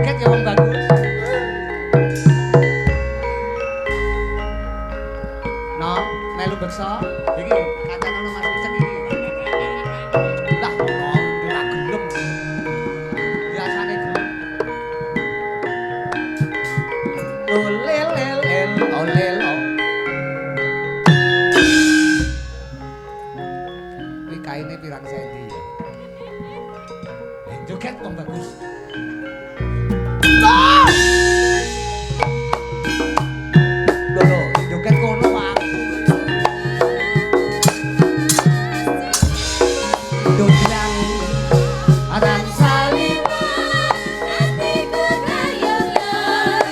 Joget ya wong bagus. No, melu beksa. Iki kancane Mas Kucek iki. Lah, ora gelem. Biasane gelem. Olel el olel. Kuwi kaine pirang senti ya? Joget wong bagus. Lho, joget kono aku. Dodang aran sali Atiku kayoyon Dor.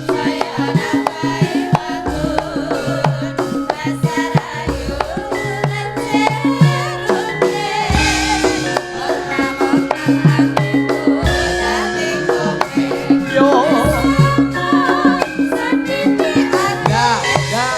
Saya nakai bangun Pasar ayu lencer Ora atiku dadi kowe Yo. Sadidi ati Ya, ya.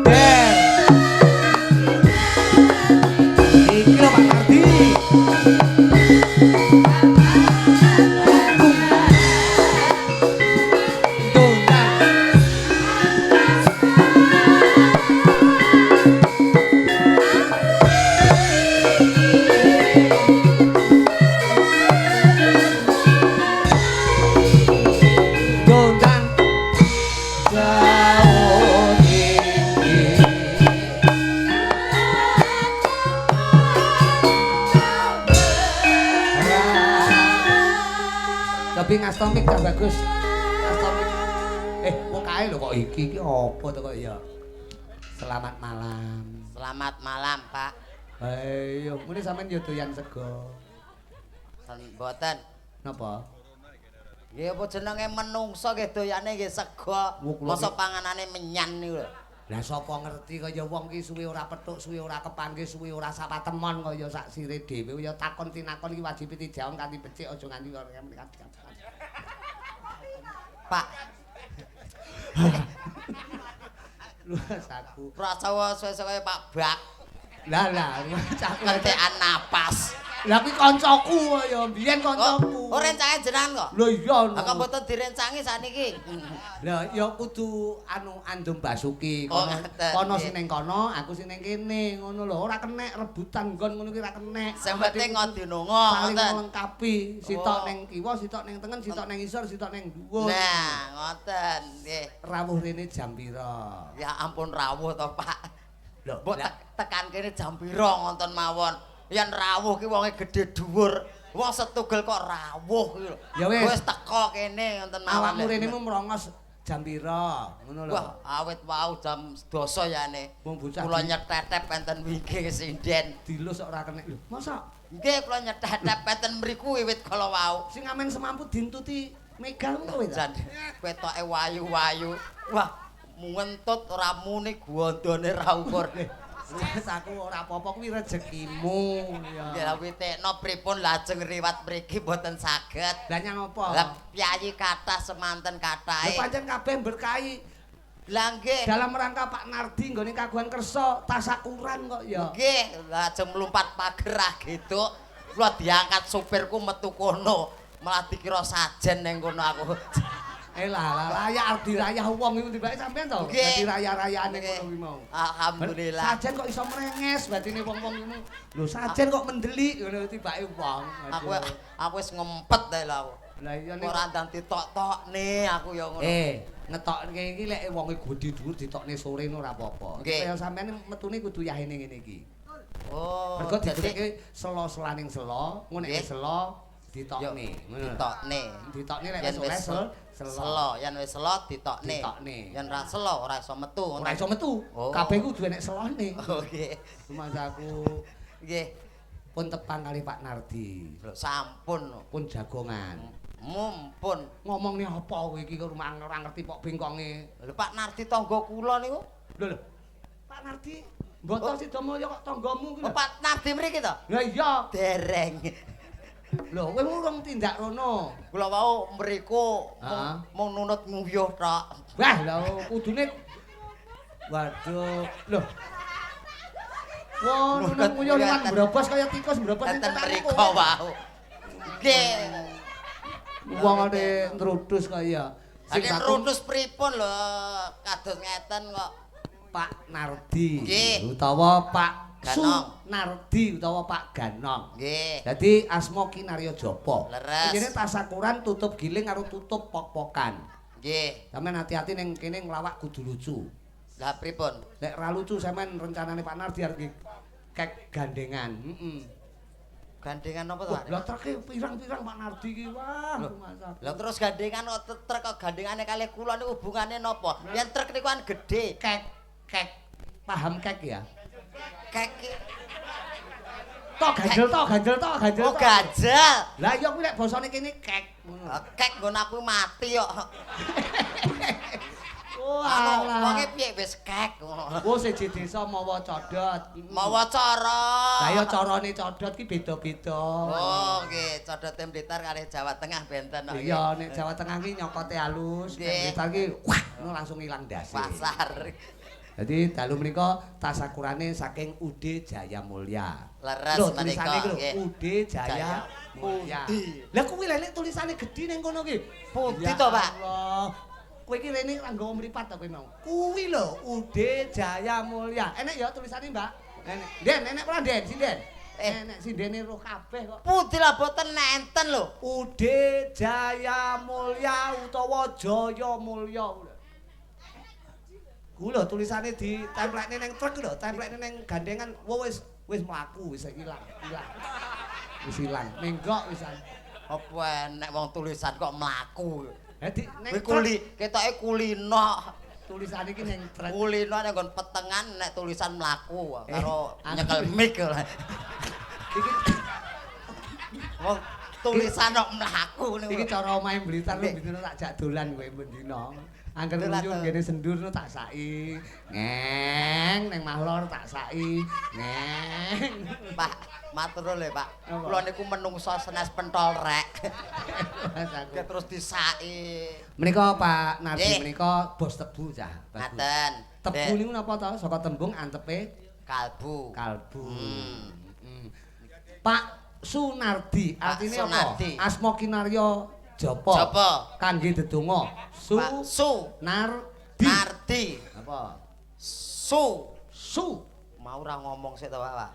Der. Iki lho Pak Kardi. Dondang. Dondang. Jauh tinggi. Tapi ngastomik tak bagus. Ngastomik. Wong kae lho kok iki iki apa to kok ya? Selamat malam. Selamat malam, Pak. Ayo, muni sampean yo doyan sego. Mboten. Napa? Nggih apa jenenge menungso nggih doyane nggih sego. Wong kula Masa panganane menyan niku lho. Lah sapa ngerti kaya wong ki suwe ora petuk, suwe ora kepanggih, suwe ora sapatemon kaya sak sire dhewe ya takon tinakon iki wajib dijawab kanthi becik aja nganti ora. Pak, Luas aku. prasawa suwe-suwe Pak Bak Lah lah, aku ngentekan napas. Lah kuwi kancaku ya, mbiyen kancaku. Oh, rencange jenengan kok. Lho iya. Lah kok mboten direncangi sakniki. Lah ya kudu anu Andum Basuki Oh, kono ngaten, kono nggih. sing ning kono, aku sing ning kene ngono lho. Ora kenek rebutan nggon ngono kuwi ora kenek. Sing penting ngodinonga saling ngoten. melengkapi, sitok Oh. ning kiwa, sitok ning tengen, sitok ning isor, sitok ning dhuwur. Nah, ngoten nggih. Rawuh rene jam pira? Ya ampun rawuh to, Pak. Lho, Mbok tekan kene jam pira ngonten mawon. Yen rawuh ki wonge gedhe dhuwur. Wong setugel kok rawuh ki lho. Ya wis. Wis teko kene ngonten mawon. Awakmu rene mu mrongos jam pira? Ngono lho. Wah, awit wau jam 10 yane. Wong bocah Kula nyetetep enten wingking sinden. Dilus kok ora kenek lho. Masa Nggih, kula nyetetep enten mriku wiwit kala wau. sing amen semampu dintuti megal kowe ta? Jan ketoke wayu-wayu. Wah, ngentut ora muni gondone ra ukur. Wis aku ora apa-apa kuwi rezekimu Nggih, ya. lha witekno pripun lajeng riwat mriki mboten saged. Lah nyang apa? Lah piyayi kathah semanten Lah kathahe. pancen kabeh berkahi Lah nggih. dalam rangka Pak Nardi nggone kagungan kersa tasakuran kok ya. Nggih, lajeng mlumpat pager ah gitu. Kula diangkat supirku metu kono. Malah dikira sajen ning kono aku. Eh lah lah layak arep dirayah wong iku tibake sampean to. Nggih. Dadi raya-rayane Nggih. ngono kuwi mau. Alhamdulillah. Sajen kok iso mrenges batine wong-wong ngono. Lho sajen kok mendelik ngono tibake wong. Aku aku wis ngempet ae lho aku. Lah iya nek Ora ndang ditok-tokne aku ya ngono. Ngetokne iki lek wonge gedhe dhuwur ditokne sore ngono ora apa-apa. Nggih. Kaya sampean metune kudu yahene ngene iki. Oh, Mergo dadi digoleki sela-selaning sela, ngono nek Nggih. sela ditokne. Ngono lho. ditokne. Ditokne lek Yen wis oleh wis sela. Sela, yen wis sela ditokne. Ditokne. Yen ra sela ora iso metu. Ora iso metu. Oh. Kabeh kudu enek selane. Oke. Rumangsaku Nggih. pun tepang kali Pak Nardi. Lho sampun. Pun jagongan. Mumpun. Ngomongne apa kowe iki kok ora ngerti pok bengkonge. Lho Pak Nardi tangga kula niku. Lho lho. Pak Nardi, mboten Oh. Sidamulya kok tanggamu ki lho. Oh, Pak Nardi mriki to? Lah iya. Dereng. Lho, kowe urung tindak rono. Kula wau mriku Heeh. mung nunut nguyuh tok. Wah, lha kudune. Waduh, lho. Wah, nunut Nunut nguyuh liwat nguyuh. mbrobos kaya tikus mbrobos ning Enten kotamu mriko kowe. wau. Nggih. Wong ate nrutus kaya. Sing Sing kakung rutus pripun lho kados ngeten kok. Pak Nardi Nggih. utawa Pak Ganong. Sunardi utawa Pak Ganong. Nggih. Dadi asma Kinarya Japa. Leres. Kene tasakuran tutup giling karo tutup pok-pokan. Nggih. Sampeyan hati-hati ning kene nglawak kudu lucu. Lah pripun? Nek ra lucu sampean rencanane Pak Nardi arep kek gandengan. Heeh. Gandengan apa to, Wah, Pak? lah treke pirang-pirang Pak Nardi ki. Wah, masa. Lah terus gandengan kok truk kok gandengane kalih kula niku hubungane napa? Yen truk niku kan gedhe. Kek kek paham kek ya? Kek ki- Tok ganjel tok ganjel tok ganjel. Oh tok. ganjel. Lah iya kuwi lek basane kene kek ngono. Lah, Kek nggon aku mati kok. Oh, Anu alah. wonge piye wis kek ngono. Oh, siji desa mawa codot. Mawa cara. Lah ya carane codot ki beda-beda. Oh nggih, codote Blitar kalih Jawa Tengah benten kok. Iya, nek Jawa Tengah ki nyokote halus, nek Nggih. Blitar ki wah, ngono langsung ilang ndase. Pasar. Dadi dalu menika tasakurane saking UD Jaya Mulya. Leres Lho, menika, tulisane iki lho, nggih. UD Jaya Jaya Mulya. Pundi? Lah kuwi lha nek tulisane gedhi ning kono ki. Pundi Ya to, Pak? Allah. Kowe iki rene ra nggawa mripat to kowe mau. Kuwi lho UD Jaya Mulya. Enek ya tulisane, Mbak? Enek. Den, enek ora, Den? Sinden. Eh. Enek sindene roh kabeh kok. Pundi lah boten enten lho. UD Jaya Mulya utawa Jaya Mulya. Ku lho tulisane ditemplekne ning truk lho, templekne ning gandengan. Wah wis wis mlaku wis ilang, ilang. Wis ilang. Menggok wisan. Apa enek wong tulisan kok mlaku. Dadi ning Kuwi kuli, ketoke kulino. tulisane iki ning truk. Kulino nek nggon petengan nek tulisan mlaku karo Eh, nyekel mic. Iki Wong tulisan kok mlaku niku. iki cara omahe Blitar lho Nggih. bendina tak jak dolan kowe bendina. Angger Dolan nguyuh to. ngene sendur no tak saki. Ngeng ning Mahlor tak saki. Ngeng. Pak, matur nuwun lho, Pak. Apa? Kula niku menungso senes pentol rek. Mas aku. Dia terus disaki. Menika Pak Nardi Nggih. menika bos tebu cah. Bagus. Ngaten. Tebu Dek, niku napa to? Saka tembung antepe kalbu. kalbu. Hmm. Mm. Pak Sunardi Pak artine Sunardi. apa? Asma Kinarya Japa. Japa. Kangge dedonga. Su Pak Su Nardi. Nardi. Apa? Su. Su. Mau ora ngomong sik to, Pak, Pak.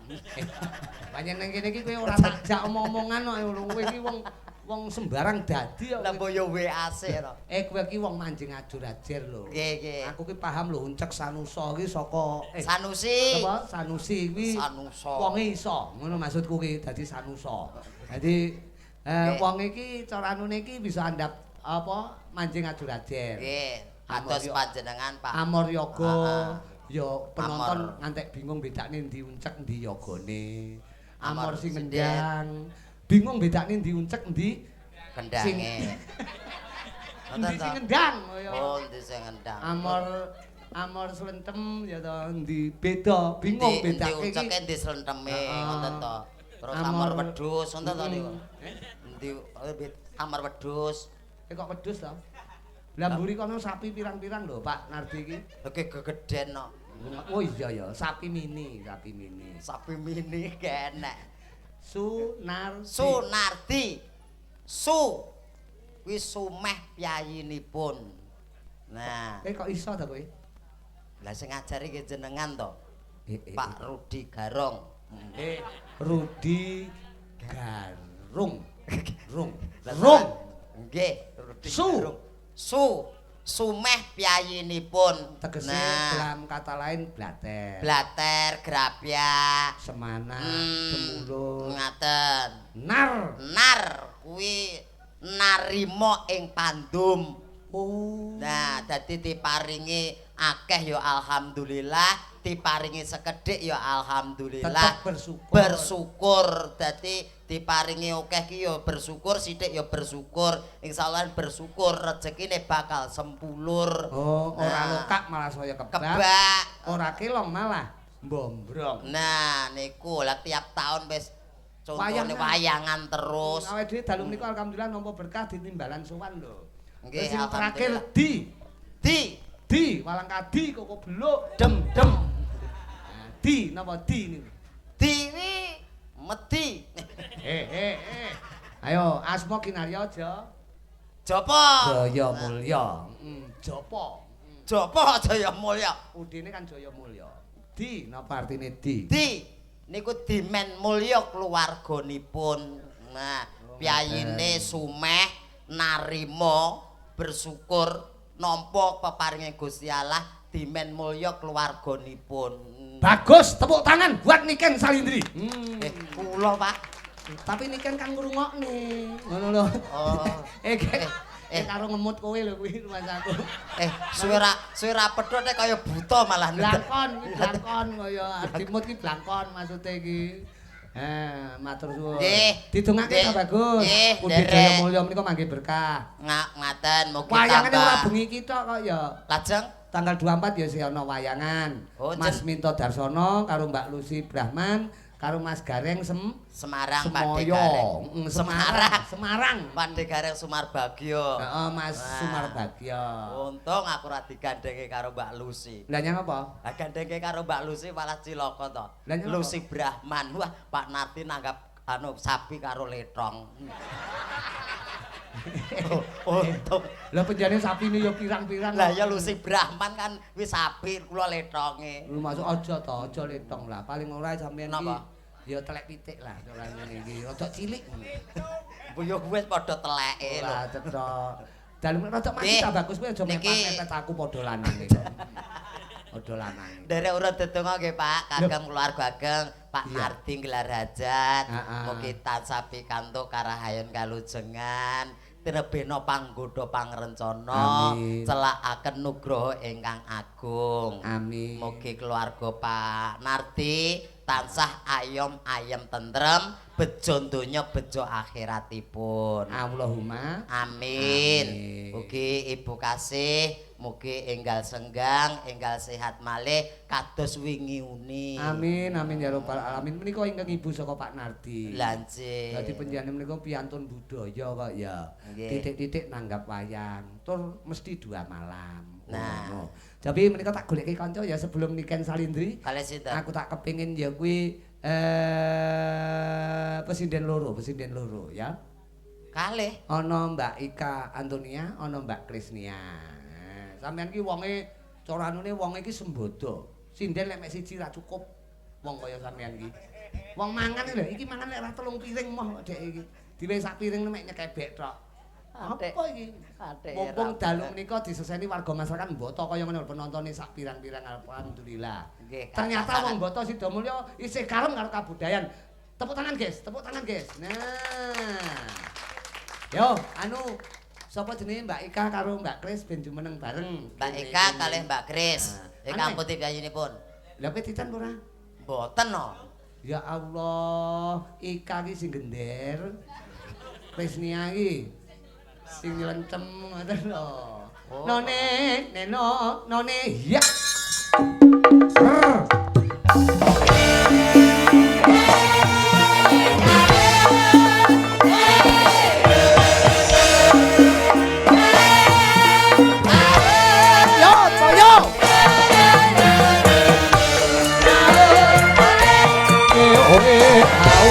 Pancen nang kene iki kowe ora tak jak omong-omongan kok kowe iki wong wong sembarang dadi kok. Lah mbok yo WA sik to. Eh kowe iki wong manjing ajur-ajer lho. Nggih, nggih. Aku ki paham lho uncek Sanusa ki saka Sanusi. Apa Sanusi kuwi Sanusa. Wonge iso, ngono maksudku ki dadi Sanusa. Dadi Nggih. wong iki cara anune iki bisa andap apa manjing ajur-ajer. Nggih. Atos Amor- panjenengan, Pak. Amor yoga Ah, ah. ya penonton Amor. ngantek bingung bedakne ndi uncek ndi yogane. Amor Amor sing sindhen. ngendang. Bingung bedakne ndi uncek ndi Kendange. Endi sing ngendang kaya. Oh, endi sing ngendang. Amor amor slentem ya to endi beda bingung Endi bedake unceke iki. endi slenteme Heeh. ngoten to. Terus Amor- amor wedhus ngoten to niku. Eh? Endi amor wedhus. Eh kok wedhus to? Lah mburi kono sapi pirang-pirang lho Pak Nardi iki. Oke gegeden no. Oh iya ya, sapi mini, sapi mini. Sapi mini kenek. Sunardi. Sunardi. Su. Kuwi sumeh piyayinipun. Nah, Eh kok iso ta kowe? lah sing ngajari ki jenengan to. Eh, eh, Pak Rudi Garong. Eh, Rudi Garung. Rung. Lah, Rung. Nggih, Rudi Su. Garong. Su. Sumeh piyayinipun. Tegese Nah, dalam kata lain blater. blater, grapyak, Semana, demulur, ngaten. nar. Nar kuwi narima ing pandum. Oh. Nah, dadi diparingi Akeh ya alhamdulillah, diparingi sekedhik ya alhamdulillah. Tetep bersyukur. Bersyukur. Dadi diparingi akeh ki ya bersyukur, sithik ya bersyukur. Insyaallah bersyukur rezekine bakal sempulur. Oh, ora Nah, lokak malah saya kebak. Kebak. Ora kelong malah mbombrong. Nah, niku lah tiap tahun wis contone Wayangan. wayangan terus. Awake dhewe dalu menika alhamdulillah nampa berkah ditimbalan sowan lho. Nggih, Terus sing terakhir alhamdulillah. di Di di walang kadi koko beluk. dem dem Nah, di napa di niku? di wi medi. Eh eh eh. Ayo asma kinarya aja. Japa? Jaya Mulya. Japa. Japa Jaya Mulya. Udine kan Jaya Mulya. Di napa artine di? Di niku dimen mulya keluarganipun. Nah, piyayine sumeh narima bersyukur nampa peparinge Gusti Allah dimen mulya keluarganipun. Bagus, tepuk tangan buat Niken Salindri. Kula, Pak. Tapi Niken kan ngrungokne. Ngono lho. Oh. Eh, karo ngemut kowe lho kuwi rumangsaku. Suwe ra suwe ra pedhot nek kaya buta malah. Blangkon kuwi blangkon kaya dimut ki blangkon maksude iki. Matur suwun. Nggih. Didongake Nggih. ta bagus. Nggih, Budi nderek. Jaya Mulya menika mangke berkah. Ngaten mugi Wayangane ora tambah. bengi iki tok kok ya. Lajeng Tanggal 24 ya sih ana wayangan. Oh, Mas Minto Darsono karo Mbak Lucy Brahman karo Mas Gareng Semarang Pak Semoyo. Gareng. Semarang, Semarang. Pak Gareng Sumarbagyo. Heeh, Mas Wah. Sumarbagyo. Untung aku ora digandhenge karo Mbak Lucy. Lah nyang apa? Lah gandhenge karo Mbak Lucy malah cilaka to. Lah nyapa? Lucy Brahman. Wah, Pak Nardi nanggap anu sapi karo letong. Oh, untung. Lah penjane sapine ya pirang-pirang. Lah ya Lucy Brahman kan wis sapi kula letonge. Lu masuk aja to, aja letong lah. Paling ora sampean iki Napa? ya telek pitik lah ora ngene iki. Rada cilik. Mbok wis padha teleke lho. Ora cetha. Dalem rada mati Nggih. ta bagus kowe aja Niki. mepet-mepet aku padha lanange kok. Padha lanange. Nderek urut dedonga nggih Pak, kagem keluarga ageng, Pak Iya. Nardi gelar hajat. Heeh. Mugi tansah pikantuk karahayon kalujengan, tinebena panggodha pangrencana, Amin. celakaken nugroho ingkang agung. Amin. Mugi keluarga Pak Nardi tansah ayom ayem tentrem, bejo donya bejo akhiratipun. Allahumma Amin. Amin. Mugi Ibu kasih, mugi enggal senggang, enggal sehat malih kados wingi uni. Amin amin ya rabbal alamin. Menika ingkang ibu saka Pak Nardi. Lanje. Dadi panjenengan menika piantun budaya kok ya. Nggih. Titik-titik nanggap wayang, tur mesti 2 malam. Nah. Ngono. Tapi menika tak goleki kanca ya sebelum Niken Salindri. Kalih sinten? Aku tak kepingin ya kuwi pesinden loro ya. Kalih. Ana Mbak Ika Antonia, ana Mbak Krisnia. Sampeyan ki wonge cara anune wonge iki sembodo. Sinden lek mek siji ra cukup wong kaya sampeyan ki. Wong mangan lho, iki mangan lek ra 3 piring moh kok dhek iki. Diwehi sak piring mek nyekebek tok. Atik. Apa iki? Atik, Mumpung ra dalu menika diseseni warga masyarakat Mboto kaya ngono penontone sak pirang-pirang alhamdulillah. Nggih, Ternyata wong Mboto Sidomulyo isih kalem karo kabudayan. Tepuk tangan, guys. Tepuk tangan, guys. Nah. Yo, anu sapa jenenge Mbak Ika karo Mbak Kris ben jumeneng bareng. Mbak Ika kalih Mbak Kris. Nah. Ingkang Aneh. putih piyayinipun. Lah kowe titan ora? Mboten no. Ya Allah, Ika ki sing gender. Krisnia ki sing nyelencem ngoten lho. Oh. None, neno, none, ya. Rrr. Yo, toyo. Eh, au.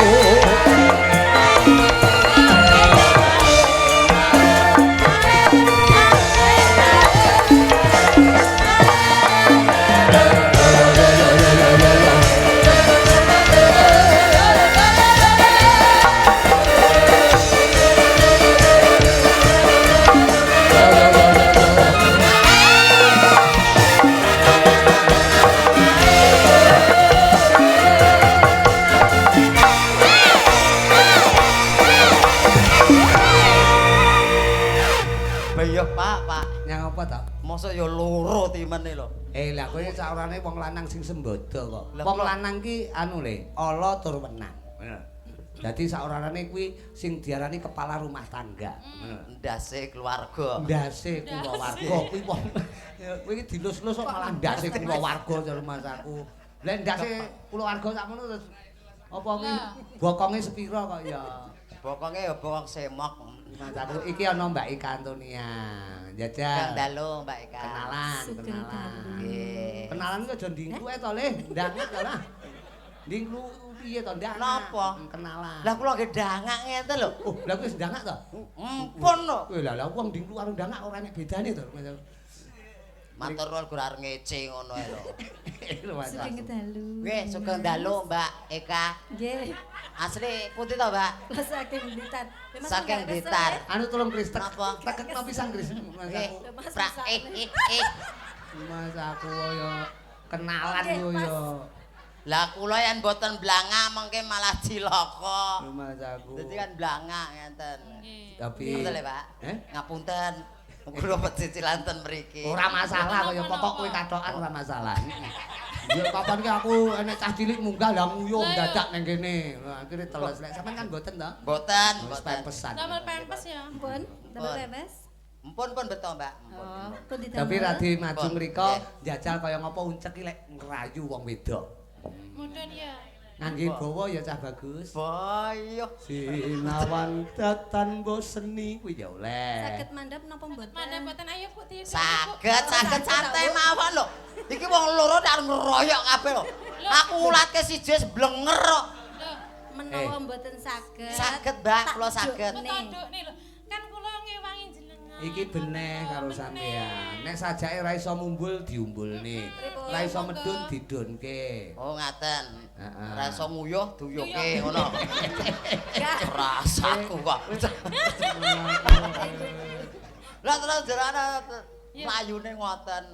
Beyok Pak, Pak. Nyang apa to? Mosok ya loro timen. demene lho. Eh lah kowe saorane wong lanang sing sembodo kok. Lah, Wong kula- lanang ki anu le, ala tur wenang. Dadi saorane kuwi sing diarani kepala rumah tangga. Ndase keluarga. Ndase kulawarga kuwi wong kuwi iki dilus-lus kok malah ndase kulawarga jare masaku. Lah ndase kulawarga sakmono terus apa kuwi bokonge sepira kok ya. Bokonge ya bokong semok. Masaku iki ana Mbak Ika Antonia. Kang Jajal. dalu Mbak Eka. Kenalan, Sugeng kenalan. dalu. Nggih. Kenalan kok aja ndingkluk e to, Le. Ndangak to lah. Ndingkluk piye to ndangak? Napa? Kenalan. Lah kula nggih ndangak ngeten lho. Oh, lah kuwi wis ndangak to? Empun lho. Kowe lah lah wong ndingkluk karo ndangak ora enek bedane to. Matur nuwun gur arep ngece ngono ae lho. Sugeng dalu. Nggih, sugeng dalu Mbak Eka. Nggih. Asli pundi to, Mbak? Kula saking Blitar. Memang Saking nggak kesel, Blitar. ya? Anu tolong Kris, tek Napa? tekekno pisan Kris. Mas Nggih. aku. Mas, Pra Mas, eh eh eh. Mas aku ya kenalan Oke, yo Mas. ya. Lah kula yen mboten blangak mengke malah cilaka. Mas aku. Dadi kan blangak ngenten. Tapi Ngapunten lho, Pak. Eh? Ngapunten. Kula pecicilan ten mriki. Ora masalah kaya pokok kowe kathokan ora masalah. Ya kapan ki aku enek cah cilik munggah lah nguyuh Lah, iya. dadak ning kene. Lah akhire teles. Lek sampean kan mboten to? Mboten, Wis mboten. pempesan. Damel pempes ya. Pun, damel Pun. pempes. Empun pun beto, Mbak. Empun. Oh, pun didamel. Tapi radi maju Pun. mriko njajal kaya ngopo uncek ki lek ngrayu wong wedok. Mudun ya. Ngangge bawa ya cah bagus. Boyo. Sinawan datan boseni kuwi ya oleh. Saged mandhap napa mboten? Mandhap mboten ayo Bu di. Saged, saged santai mawon lho. Iki wong loro tak ngeroyok kabeh lho. Aku ulatke siji wis blenger kok. Lho, Menawa mboten saged. Saged, Mbak, kula saged. todok nih lho. Kan kula ngewangi jenengan. Iki beneh karo sampean. Nek sajake ra iso mumbul diumbulne. Ra iso medun didunke. Oh, ngaten. Heeh. Ora iso nguyuh duyuke ngono. Rasaku kok. Lah terus jerane mlayune ngoten.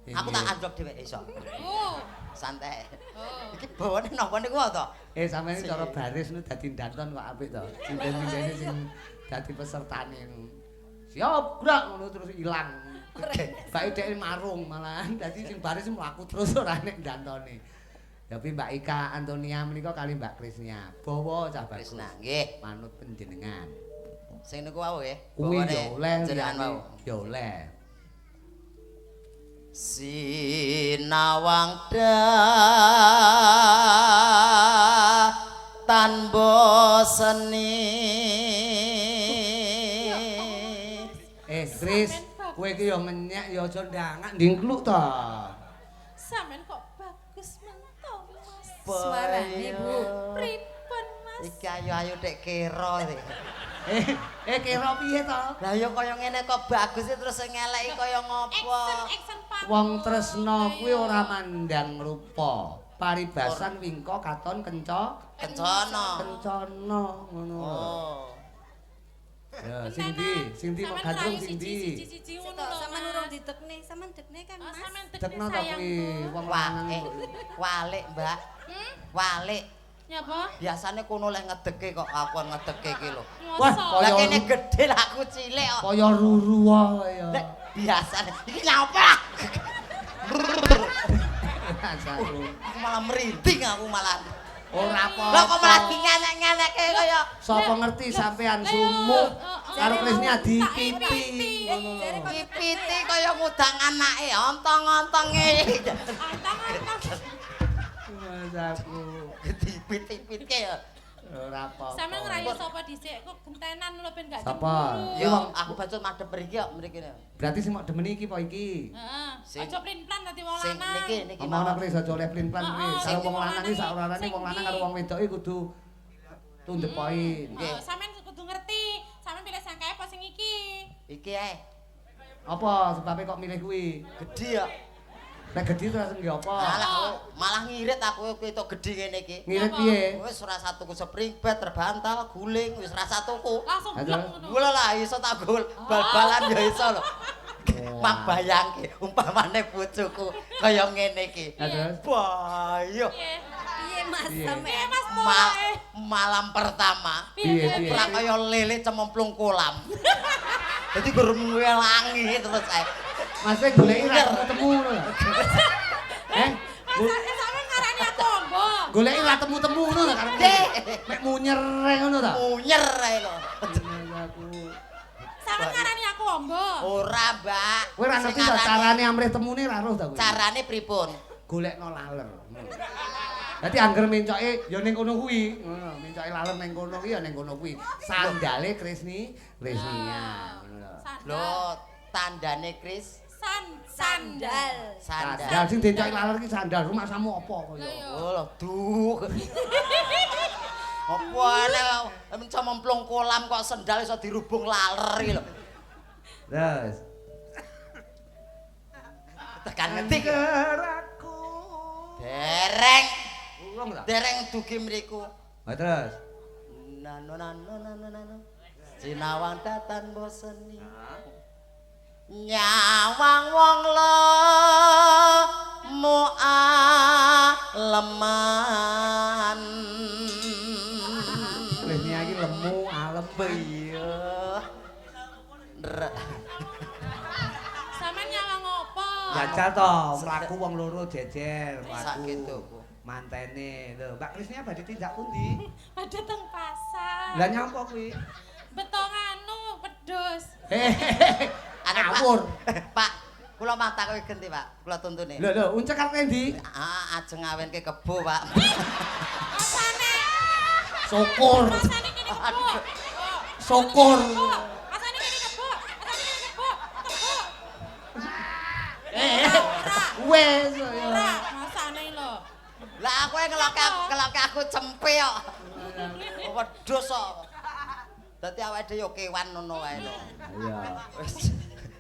Aku tak anjlok dhewe iso. Oh. Santai. Oh. Iki bawane napa niku to? Eh sampeyan cara baris nu dadi danton kok apik to. Sinden-sindene sing dadi pesertane. Siap gerak ngono terus ilang. Bae dhek marung malahan dadi sing baris mlaku terus ora nek dantone. Tapi Mbak Ika Antonia menika kali Mbak Krisnia. Bawa cah bagus. Krisna, nggih. Manut panjenengan. Sing niku wau nggih. Kuwi Bawane ya oleh jenengan liyane wau. ya oleh. Sinawang tan boseni. Eh Kris, kowe iki ya ngenyek ya aja ndangak ndingkluk to. Sampeyan kok bagus mento, Mas. Suarane, Bu. Pripun, Mas? Iki ayo-ayo tek kira iki. Eh kira piye to? Lah ya kaya ngene kok bagus terus sing ngeleki kaya ngopo? Action, action panggung. Wong tresna kuwi ora mandang rupa. Paribasan wingko katon kenca Kencana. kencana ngono. Oh. Ya sing ndi? Sing ndi kok Sampeyan gandrung ngerayu sing ndi? siji-siji ngono Sitok lho, sampean Mas. urung didekne, sampean dekne kan, Oh, Mas. sampean Dekno dekne to kuwi sayangku. wong Wah, lanang. walik, Mbak. Walik. Nyapa? Biasane kono lek ngedeke kok aku ngedeke iki lho. Wah, Mosok. Lah Kaya kene gedhe lah aku cilik kok. Kaya ruru wae ya. Lek biasane iki nyapa? Rasaku. Aku malah merinding aku malah. Ora apa. Lah kok malah dingenek-ngenekke kaya Sapa ngerti sampean sumuk karo Krisnia dipiti. Ngono lho. Jare kok dipiti kaya ngudang anake ontong-ontonge. Antang-antang. Rasaku. Dipiti-pitike ya. Ora apa. Sampeyan ngrayu sapa dhisik kok gentenan lho ben gak Sapa? cemburu. Yo Wong- aku bacut madhep mriki kok mriki. Berarti sing mok demeni iki apa iki? Heeh. Sing- Aja plin-plan dadi wong Sing lanang. niki niki Omongno Kris aja oleh plin-plan Oh, kuwi. oh, Karo sing wong lanang iki sing saorane ndi? wong lanang karo wong wedok iki kudu to the point. Nggih. Oh, sampeyan kudu ngerti. Sampeyan pilih sing kae apa sing iki? Iki ae. Apa sebabnya kok milih kuwi? Gedhi ya. Nek gedhi terus nggih apa? Malah malah ngirit aku ketok gedhi ngene iki. Ngirit Apa? piye? Wis ora satu tuku spring bed, terbantal, guling, wis ora tuku. Langsung Aduh. blek ngono. Mula lah iso tak gol bal-balan ya iso lho. Mak bayangke umpamane bojoku kaya ngene iki. Lah terus Bayo. Piye? Piye Mas Piye? Piye sampean? Mas Ma polahe? malam pertama Piye, piye? ora kaya lele cemplung kolam. Dadi gur ngelangi terus ae. Mas goleki ra temu ngono lho. Eh, Masake sampean ngarani aku ombo. goleki ra temu-temu ngono ta karepe. Mek munyer ngono ta. Munyer ae lho. Sampean ngarani aku ombo. Ora, Mbak. Kowe ora ngerti ta carane amrih temune ra roh ta kowe. Carane pripun? Golekno laler. Dadi angger mencoke ya ning kono kuwi, ngono, mencoke laler ning kono kuwi ya ning kono kuwi. Sandale Krisni, Krisnia, ngono lho. Lho, tandane Kris Sandal. sandal. Sandal sing diencoki laler ki sandal rumahsamu apa kaya. Oh, lho, duh. Apa ana mencom memplung kolam kok sendal iso dirubung laler iki lho. Terus Tekan ngetik. aku. Dereng, Urung ta? dereng dugi mriku. Ha terus. Nano nano nano nano. Sinawang datan boseni. Nyawang wong lemu aleman. Krisnia iki lemu alem. Iya. Sampean nyawang opo? Jajal to, mlaku wong loro jejer, mlaku. Sakitu. Mantene. Lho, Mbak Krisnia badhe tindak pundi? Badhe teng pasar. Lah nyapa kuwi? Beto nganu wedhus. Hehehe. Ngawur. Pak, kula mah takoki genti, Pak. Kula tuntune. Lho lho, uncek arep endi? Ah, ajeng ngawenke kebo, Pak. Masane. Syukur. Masane kene kebo. Syukur. Masane kene kebo. Masane kene kebo. Kebo. Wes. Ora, masane lho. Lah aku ngeloke aku cempe kok. Wedhus kok. Dadi awake dhewe yo kewan ngono wae lho. Iya. Wis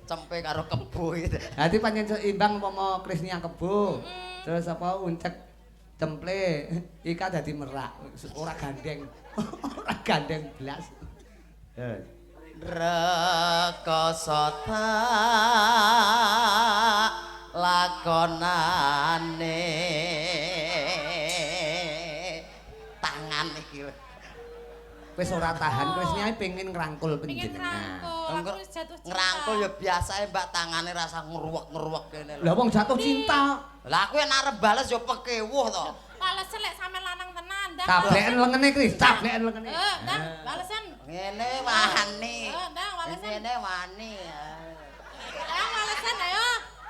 cempe karo kebo iki. Dadi pancen seimbang umpama Krisnia kebo. Terus apa uncek cemple Ika dadi merak, ora gandeng. Ora gandeng blas. Rekoso tak lakonane tangan iki. Wis ora tahan Krisnia pengen ngrangkul Pengen panjenengan. ngrangkul, aku wis jatuh cinta. Ngrangkul ya biasae Mbak tangane rasa ngruwek-ngruwek kene lho. Lah wong jatuh cinta. Lah aku yen arep bales ya pekewuh to. Balesen lek sampe lanang tenan, ndang. Tableken lengene Kris, tableken lengene. Ndang, balesen. Ngene wani. Ndang, balesen. Ngene wani. Ndang, balesen ayo.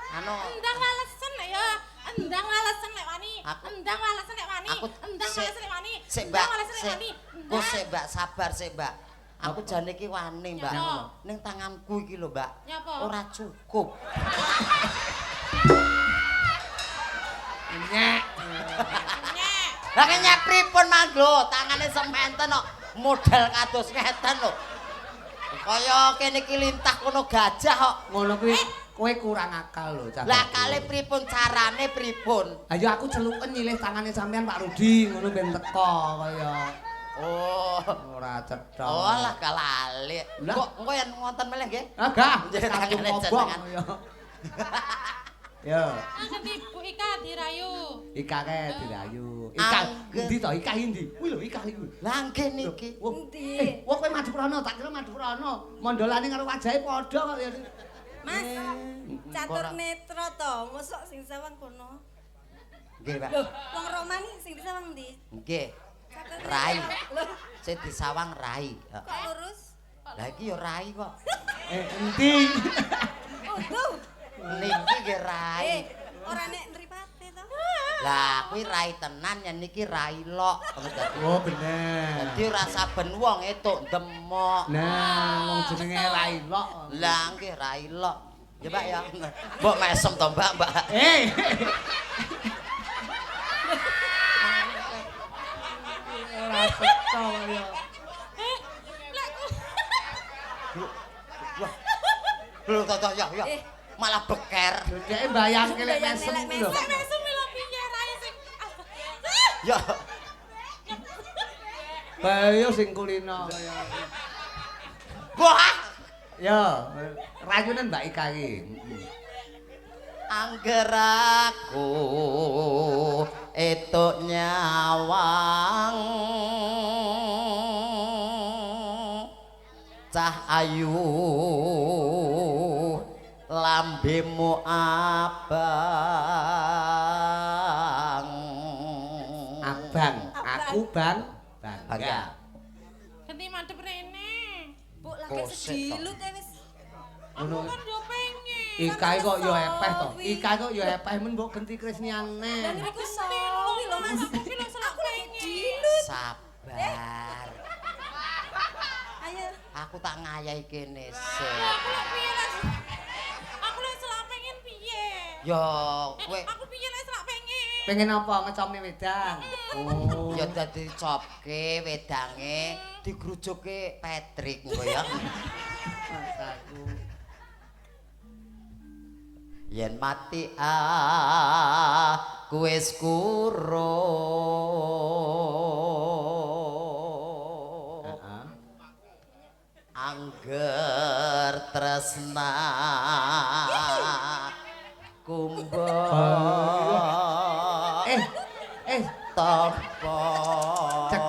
Anu Endang walesen ayo. Endang walesen lek wani. Endang walesen lek wani. Endang walesen lek wani. Sik Mbak, Endang walesen lek sik. wani. Ku sik Mbak, sabar sik Mbak. Aku jane iki wani Mbak. Ning tanganku iki lho Mbak. Ora cukup. Nyek. Nyek. Lah kenyek pripun Mang lho, tangane sementen kok model kados ngeten lho. Kaya kene iki lintah kono gajah kok. Ngono kuwi kowe kurang akal lho cah. Lah kale pripun carane pripun? Ayo aku celuken nyilih tangane sampean Pak Rudi ngono ben teko kaya. Oh. Ora cetha. Oh lah kalali. Lah. Kok engko yen ngonten meleh nggih? Ah gah, Tangane kobong jenengan. ya. Ya, Ganti Bu Ika dirayu. Ika kae dirayu. Ika endi to? Ika endi? Kuwi lho Ika iku. Lah nggih niki. Endi? Wah kowe Madurana, tak kira Madurana. Mondolane karo wajahe padha kok ya. Mas, catur netra to, mosok sing sawang kono. Nggih, Pak. Lho, wong Romani sing disawang ndi? Nggih. Catur Rai. Lho, Sing disawang rai. kok lurus? Lah iki ya rai kok. Endi? Utuh. Niki nggih rai. Ora nek nripate to. Lah kuwi rai tenan yen niki rai lok. Oh bener. Dadi ora saben wong etuk demok. Nah, wong jenenge rai lok. Lah nggih rai lok. Ya Pak ya. Mbok mesem to Mbak, Mbak. Ora cetha kaya. Lek Lho to to ya ya. Malah beker. Dheke mbayangke lek mesem Mbayangke lek lho. lek mesem lho piye rae sing. Ya. Bayo sing kulino kaya. Wah. Ya, rayunan Mbak Ika iki. Angger aku etuk nyawang cah ayu lambe Klambimu abang. Abang, aku bang bangga. Ganti madhep rene. Bu lagi sedilut e wis. Aku kan yo pengen. Ika kok yo epeh to. Ika kok yo epeh men mbok genti Krisniane. Lah niku sawi lho Mas. Aku ki lho selak Aku lagi pengen. dilut. Sabar. Ayo. Aku tak ngayahi kene sik. Aku lek piye lek. Aku lek selak pengen piye? Ya kowe Aku piye lek selak pengen? Pengen apa ngecomne wedang? Oh. ya dadi copke wedange digrujuke Patrick engko ya. Masaku. Yen mati aku wis kurung. Heeh. Angger tresna kumbo Eh, eh, topo. Cek.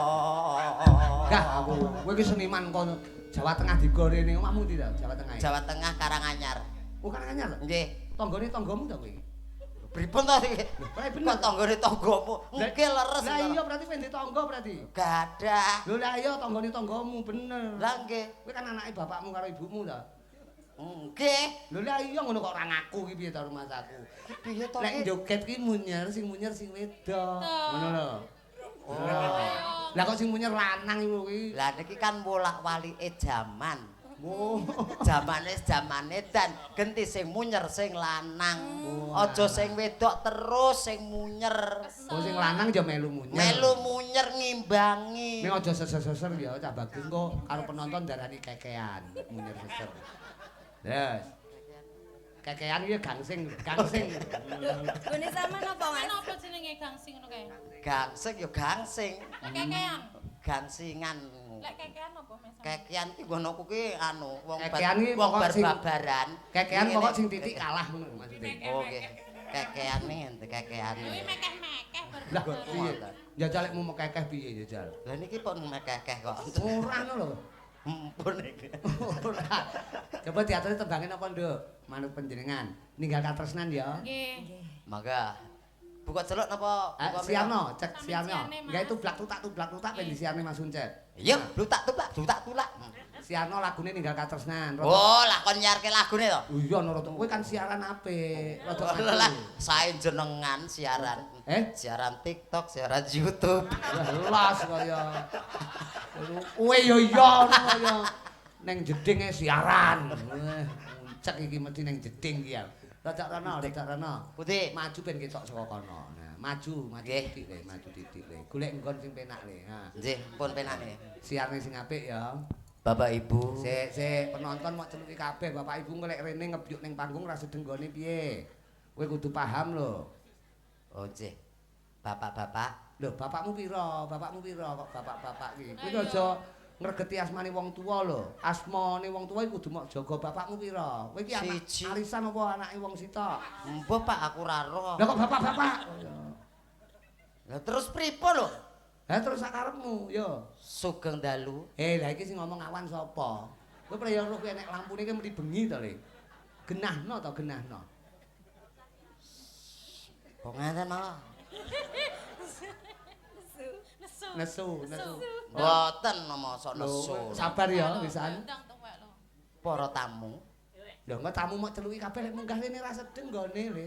Gah aku. Kowe iki seniman kono Jawa Tengah digorene omahmu ndi ta Jawa Tengah? Jawa Tengah Karanganyar. Oh, Karanganyar to? Nggih. Tanggane tanggamu to kowe iki? Pripun to iki? Lah bener. Kok tanggane tanggamu? Nggih leres. Lah iya berarti kowe ndek tangga berarti. Gadah. Lho lah iya tanggane tanggamu bener. Lah nggih. Kowe kan anake bapakmu karo ibumu to. Nggih. Lho lah iya ngono kok ora ngaku ki piye to rumahsaku. Piye to Lek ki? joget ki munyer sing wedok. Ngono lho. Oh. Lah kok sing munyer lanang iku kuwi. Lah niki kan wolak-walike jaman. Oh. Jamane jamane dan genti sing munyer sing lanang. Aja sing wedok terus sing munyer. Oh sing lanang ya melu munyer. Melu munyer ngimbangi. Ning aja seser-seser ya cah bagus engko karo penonton darani kekean munyer seser. Terus. Kekean iki gangsing, gangsing. Gone sampean apa Mas? Apa jenenge gangsing ngono kae? Gangsing ya gangsing. Lek kekean. Gangsingan. Lek kekean apa Mas? Kekean ki nggonoku ki anu wong Kekean ki wong pokok sing- barbaran. Kekean Ngene. pokok sing titik kalah ngono maksudnya. Oh nggih. Kekean nih, kekean. Kuwi mekeh-mekeh Lah barbar. piye? Jajal lek mau kekeh piye jajal? Lah niki pun mekeh kok. Ora ngono lho. Mpun iki. Ora. Coba diaturi tembangin apa, Nduk? Manut panjenengan. Ninggal katresnan ya. Nggih. Mangga. Buka celuk napa? Eh, Buka siarno, cek Sampe siarno. siarne, Mas. Enggak itu blak tutak tublak tutak ben disiarne Mas Uncet. Iya, blutak tublak, blutak tulak. Siarno lagune ninggal katresnan. Oh, lah kon nyiarke lagune to. Oh iya no rada. Kowe kan siaran apik, rada Oh, lah sae jenengan siaran. Eh? Siaran TikTok, siaran YouTube. Jelas kaya. Kowe yo iya ngono kaya ning jedinge siaran. Uncek iki mesti ning jeding iki ya. Rada rono, rada rono. Putih. Maju ben ketok saka kono. Nah, maju, maju Nggih. titik le, maju titik le. Golek nggon sing penak le. Ha. Nggih, pun penake. Siarne sing apik ya. Bapak Ibu. Sik, sik, penonton mok celuki kabeh, Bapak Ibu ngelek rene ngebyuk ning panggung ra sedenggone piye. Kowe kudu paham lho. Oh, nggih. Bapak-bapak, Lho, bapakmu pira? Bapakmu pira kok bapak-bapak iki? Kowe aja ngregeti asmane wong tuwa lho. Asmane wong tuwa iku kudu mok jaga bapakmu pira. Kowe iki anak arisan apa anake wong sitok? Mbah Pak aku ora roh. Lah kok bapak-bapak? Lah terus pripun lho? Lah terus sakarepmu, yo. Sugeng dalu. Eh, lah iki sing ngomong awan sapa? Kowe praya roh kowe nek lampune iki mesti bengi to, Le. Genahno to, genahno. Kok ngeten malah. Nesu. Nesu, nesu. Mboten mosok nesu. Sabar ya, wisan. Ndang tuwek lho. Para tamu, Lho, engko tamu mok celuki kabeh lek munggah rene ra sedeng nggone, Le.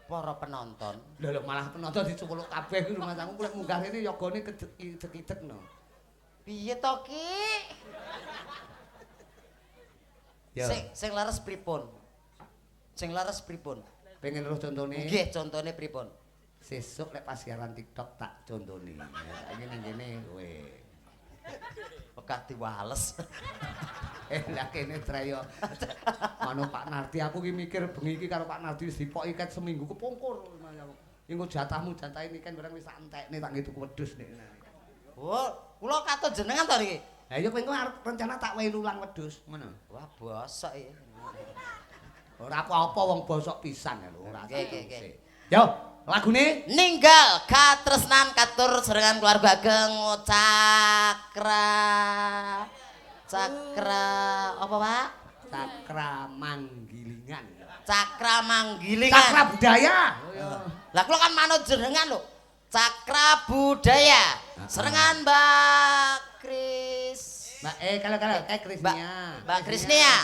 para penonton. Lho lho malah penonton dicukuluk kabeh iki rumah sangu lek munggah rene yogane kedek-idek no. Piye to, Ki? Ya. Sing leres pripun? Sing leres pripun? Pengen roh contone? Nggih, contone pripun? Sesuk lek pas siaran TikTok tak contone. Ya, saiki ning kene kowe. Wegah diwales. Lah kene treyo. Mano Pak Nardi aku ki mikir bengi iki karo Pak Nardi wis dipoki ket seminggu kepungkur. Engko jatahmu jatahe niken barang wis tak entekne tak nggih tuku wedhus nek. Oh, kula katon jenengan to niki? Lah iya kowe engko arep rencana tak wehi lulang wedhus ngono. Wah, bosok iki. Ora apa-apa wong bosok pisan ya lho, ora. Nggih, nggih, nggih. Yo, lagune Ninggal katresnan katur serengan keluarga ageng Cakra. Cakra apa, Pak? Cakra Manggila. Manggilingan. Cakra Manggilingan. Cakra budaya. Lah kula kan manut jenengan lho. Cakra budaya. Serengan Mbak Kris. Mbak kalau kalau kayak Krisnia. Mbak Krisnia.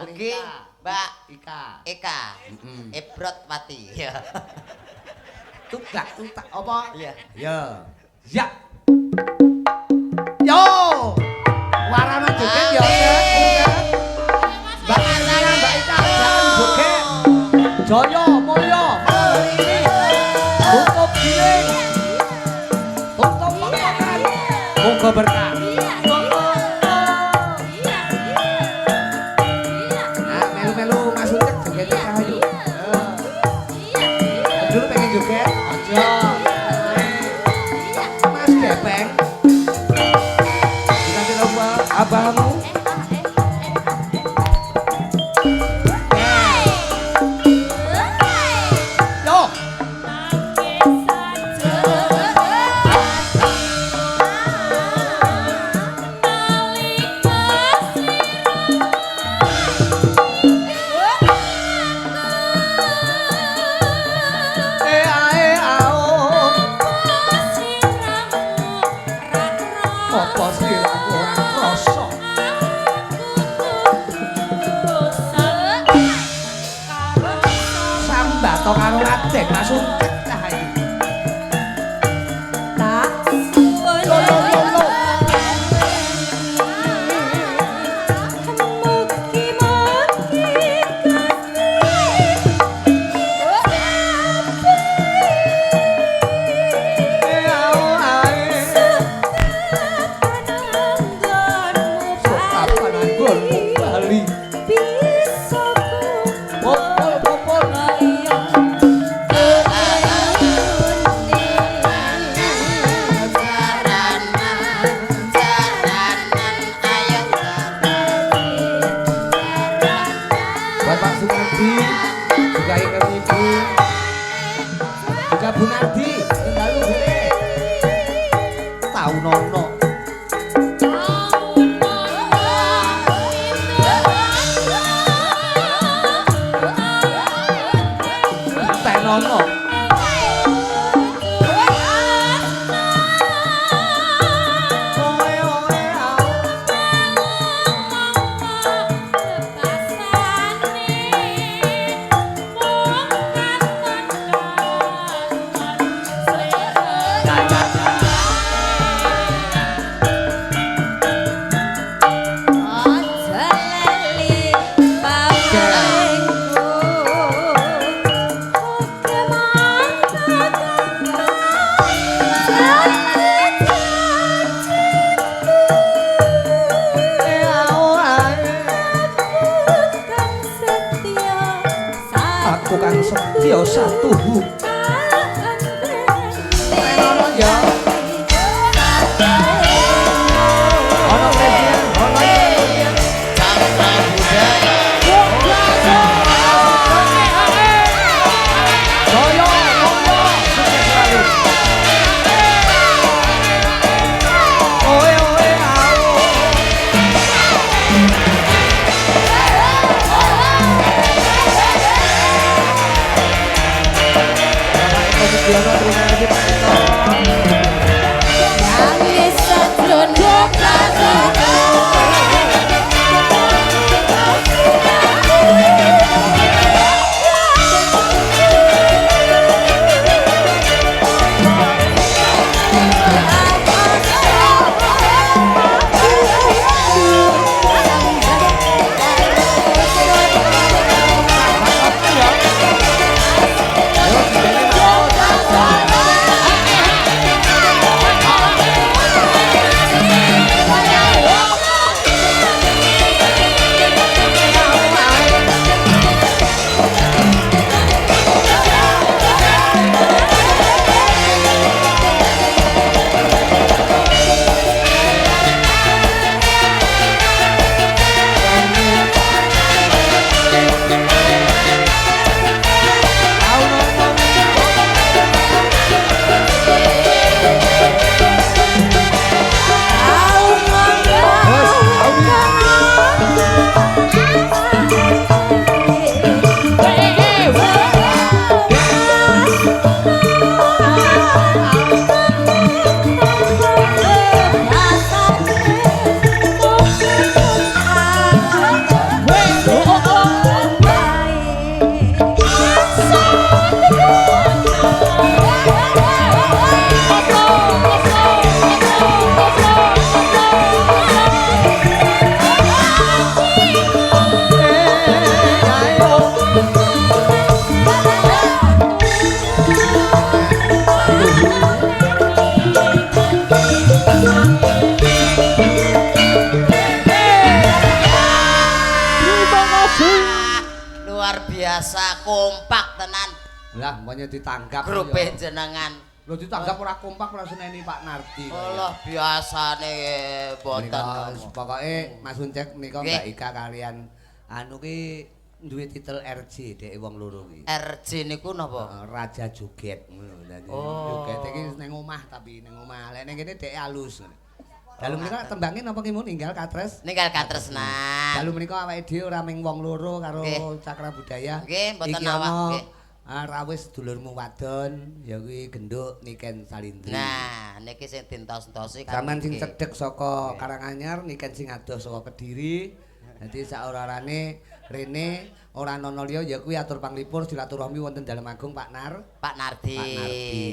Ugi Mbak Ika. Eka. Ebrot Wati. Ya. Tutak tutak apa? Iya. Ya. Ya. Yo. Warana joget ya. Mbak Krisnia, Mbak Ika, jangan joget. Jaya mulya malam ini. Tutup giling. Tutup pokokan. Moga berkah. Nah, melu-melu Mas Ucek joget Cahayu. Dulu pengen joget. Aja. Mas Gepeng. Dikasih apa abahmu? Yo. Eh ae ao. Apa sliramu ora krasa? Sambato karo Raden Mas Ucek Cahayu. Lo lo lo lo. Eh ao ae. Kapan anggonmu bali? Popol popol. Jaranan, ayo Buat Pak Sumardi, juga ingkang Ibu, juga Bu Nardi, ing dalu bene. Tau nono. Tenono. Oe oe ao. Ya ya ya. Eh ao ae. Aku kang setya satuhu. Tenono ya. Ono Krisnia, ono Krisnia. Cakra budaya. Jaya mulya, sukses selalu. Oe oe ao. Bapak Eko Sugiono, terima kasih Pak Eko. Ayo, sindene Mas. Lah, mboknya ditanggap. Grupe jenengan. Lho ditanggap ora kompak ora seneni Pak Nardi. Allah biasane mboten. Menika pokoke Mas Uncek menika Mbak Ika kalian anu ki duwe titel RJ dhek wong loro ki. RJ niku napa? Raja Joget ngono. Dadi joget iki ning omah tapi ning omah. Lek ning kene dhek alus. Dalu menika tembange napa ki mun ninggal katres? Ninggal katresnan. Dalu menika awake dhewe ora ming wong loro karo Cakra Budaya. Nggih, mboten awak nggih. Rawis sedulurmu wadon ya kuwi genduk Niken Salindri. Nah, niki sing dientos-entosi kan. Sampeyan sing cedhek saka Karanganyar, Niken sing adoh saka Kediri. Dadi saora-orane rene ora ana liya ya kuwi atur panglipur silaturahmi wonten Dalem Agung Pak Nar. Pak Nardi. Pak Nardi.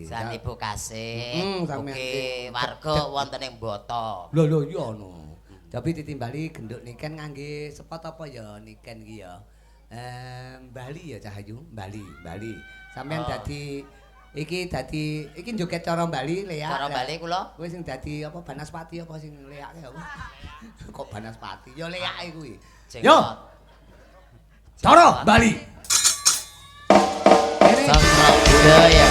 San Ibu Kasih. Oke, warga wonten ing Boto. Lho lho iya ono. Tapi ditimbali genduk Niken ngangge sepot apa ya Niken iki ya? Bali ya Cahayu, Bali, Bali. Sampeyan dadi iki dadi iki joget cara Bali leak. Cara Bali kula. Kowe sing dadi apa Banaspati apa sing leake apa? Kok Banaspati? Ya leake kuwi. Yo. Cara Bali. Cakra Budaya.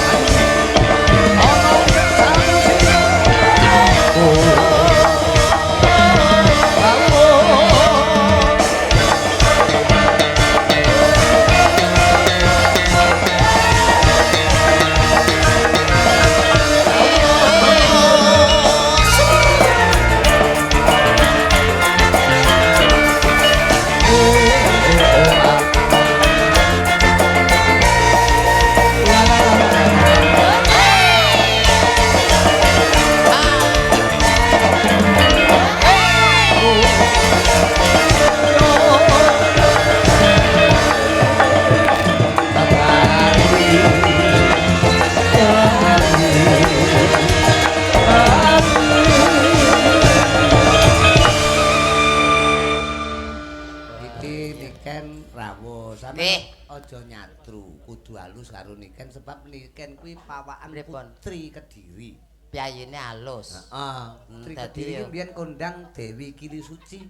Aja nyatru, kudu halus karo Niken sebab Niken kuwi pawakan putri Kediri. Piyayine halus. Heeh, putri Kediri iki mbiyen kondang Dewi Kili Suci.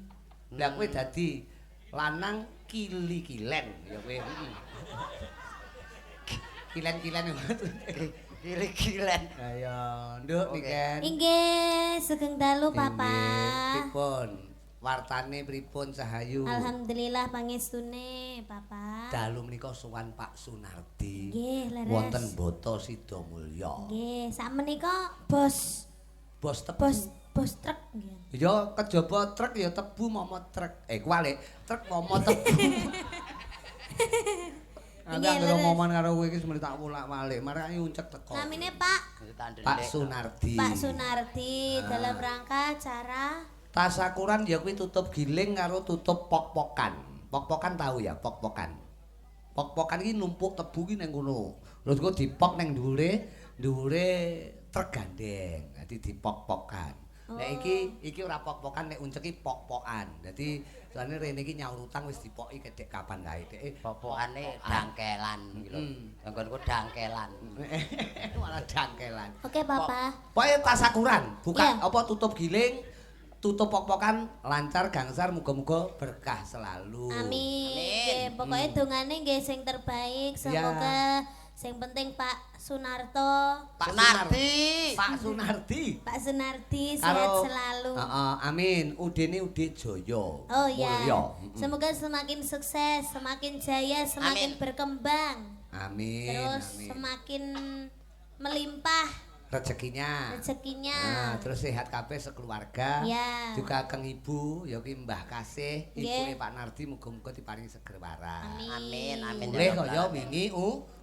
Lah kowe dadi lanang kili-kilen ya kowe. Kilen-kilen. Kili-kilen. Ayo, Nduk Niken. Inggih, sugeng dalu Papa. Pripun? Wartane pripun Cahayu? Alhamdulillah pangestune Papa. Dalu menika sowan Pak Sunardi. Nggih, leres. Wonten Boto Sidomulyo. Nggih, sakmenika bos bos tebu. Bos truk nggih. Ya kejaba truk ya tebu momo truk. Kuwalik, truk momo tebu. Aku anggere omongan karo kowe iki semene tak wolak-walik, marake uncek teko. Namine Pak Pak Sunardi. Pak Sunardi dalam rangka acara tasakuran ya kuwi tutup giling karo tutup pok-pokan. Pok-pokan tahu ya, pok-pokan. Pok-pokan iki numpuk tebu ki ning kono. Terus engko dipok ning dhuwure, dhuwure truk gandeng. Dadi dipok-pokan. Nek iki ora pok-pokan, nek uncek iki pok-pokan. Dadi soalnya rene iki nyaur utang wis dipoki kedek kapan kae dhek. Pok-pokane dangkelan iki lho. Nggonku dangkelan. Malah dangkelan. Oke, Papa. Pokoke tasakuran, buka apa tutup giling, tutup pok-pokan, lancar gangsar, muga-muga berkah selalu. Amin. Amin. Pokoknya dongane nggih sing terbaik, semoga sing penting Pak Sunarto, Pak Sunardi, Pak Sunardi, Pak Sunardi sehat selalu. Amin. Udene Ude Jaya. Oh iya. Semoga semakin sukses, semakin jaya, semakin berkembang. Amin. Terus semakin melimpah rezekinya. Rezekinya. Nah, terus sehat kabeh sekeluarga. Ya. Juga keng ibu, ya ki Mbah Kasih, ibuke Pak Nardi muga-muga diparingi seger waras. Amin. Amin. Mulih kaya wingi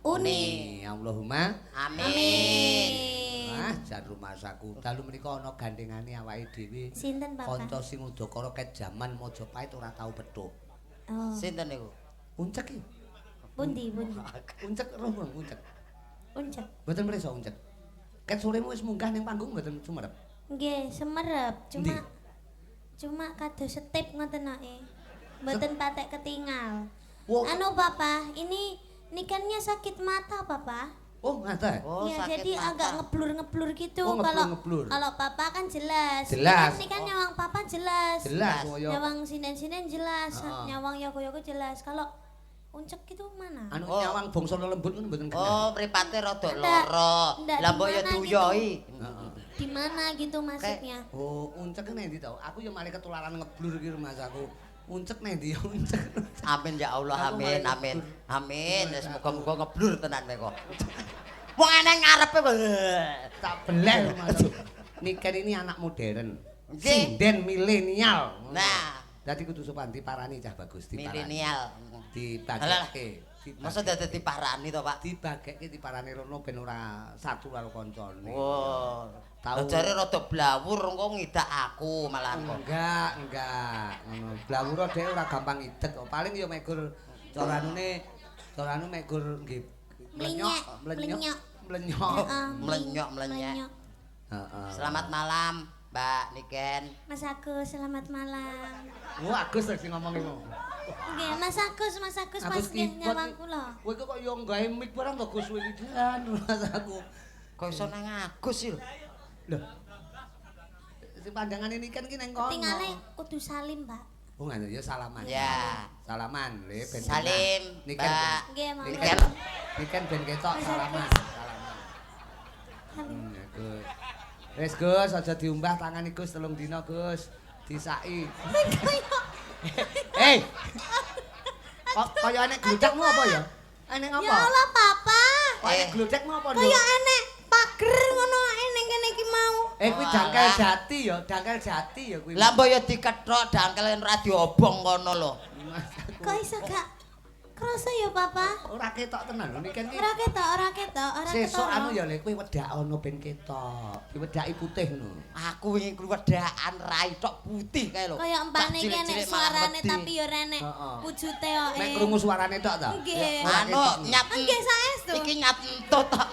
uni. Allahumma amin. Ah, jan rumasaku. Dalu menika ana gandengane awake dhewe. Sinten, Bapak? Kanca sing udakara ket jaman Majapahit ora tau petuk. Oh. Sinten niku? Uncek iki. Pundi, pundi? Uncek roh uncek. Uncek. Mboten mrisa uncek. Ket soremu wis munggah ning panggung mboten sumerep. Nggih, semerep. Cuma kados setip ngoten ae. Mboten patek ketingal. Anu Papa, ini Nikennya sakit mata, Papa. Oh, ngaten. Oh, ya, sakit jadi mata. Agak ngeblur-ngeblur gitu. Oh, kalau kalau Papa kan jelas. Jelas. Ini kan nyawang Papa jelas. Jelas. Nyawang sinden-sinden jelas, nyawang yoko-yoko jelas. Kalau Uncek itu mana? Anu Oh. nyawang bangsa lelembut ngono mboten kena. Oh, mripate rada lara. Lah mbok ya diuyoi. Heeh. Di mana gitu maksudnya? Oh, uncek nang ndi to? Aku ya malah ketularan ngeblur iki Mas aku. Uncek nang ndi ya uncek. Amin ya Allah, Aku amin, malah amin. ngeblur. Amin. Wis muga-muga ngeblur tenan kowe kok. Wong eneng ngarepe kok. Tak beleh Mas. Niken ini anak modern. Nggih. Sinden milenial. Nah. Dadi kudu sopan diparani cah bagus diparani. Milenial. Dibageke. Masa dadi diparani to, Pak? Dibageke diparani rono ben ora satu karo kancane. Oh. Tau. Jare rada blawur engko ngidak aku malahan kok. Enggak, enggak. Ngono. Blawura dhek ora gampang idek kok. Paling ya mek gur cara anune cara anu mek gur nggih Mlenyek, mlenyok, mlenyok. Heeh, Mlenyok, mlenyek. Heeh. Selamat malam, Mbak Niken. Mas Agus, selamat malam. Wah, Agus sing ngomong iku. Nggih, Mas Agus, Mas Agus pas nggih nyawang kula. Kowe kok yo gawe mic barang to Gus kowe iki jan Mas aku. Kok iso nang Agus sih lho? Lho. Sing pandangane Niken ki nang kono. Tingale kudu salim, Pak. Oh, ngono ya salaman. Ya. Salaman, le ben. Salim, Niken. Mbak. Nggih, monggo. Niken. Niken ben ketok Mas salaman. Agus. Salaman. Salim. Ya, Gus. Wis Gus, aja diumbah tangane Gus 3 dina Gus. Disaki. Hei. Kok kaya enek gludekmu apa ya? Enek apa? Ya Allah, Papa. Kok enek gludekmu apa, Nduk? Kaya enek pager ngono ae ning kene iki mau. Eh kuwi dangkel jati ya, dangkel jati ya kuwi. Lah mbok ya dikethok dangkel ora diobong kono lho. Kok iso gak krasa ya, Papa? Ora ketok tenan lho Niken iki. Ora ketok, ora ketok, ora ketok. Sesuk anu ya le kuwi wedhakono ben ketok. Diwedhaki putih ngono. Aku wingi kuwi wedhakan rai tok putih kae lho. Kaya empane iki enek Cilik-cilik malah suarane wedi. tapi ya ora enek wujute kok. Mek krungu suarane tok ta? Nggih. Ora Anu ketok. nyat. Nggih saestu. Iki nyat entut tok.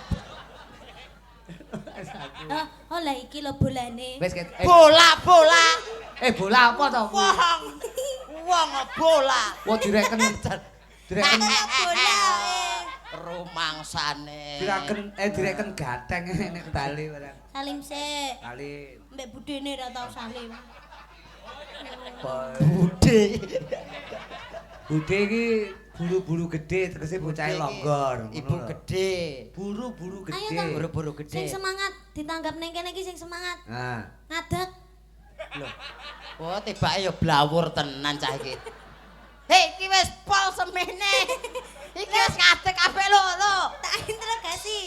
Oh, lah iki lho bolane. Wis Bola bola. Bola apa to? Wong. Wong bola. Wah direken. Direken Bola eh. Rumangsane. Direken gateng nek bali barang. Salim sik. Salim. Mbek budene ora tau salim. Bude. Bude iki buru-buru gede tegese bocahe longgor. Ibu gede. Buru-buru Ayo gede. ta. Buru-buru gede. Sing semangat ditanggap ning kene iki sing semangat. Nah, Ngadeg. Lho. Oh, tibake ya blawur tenan cah iki. Hei, iki wis pol semene. Iki wis ngadeg kabeh lho, lho. Tak interogasi.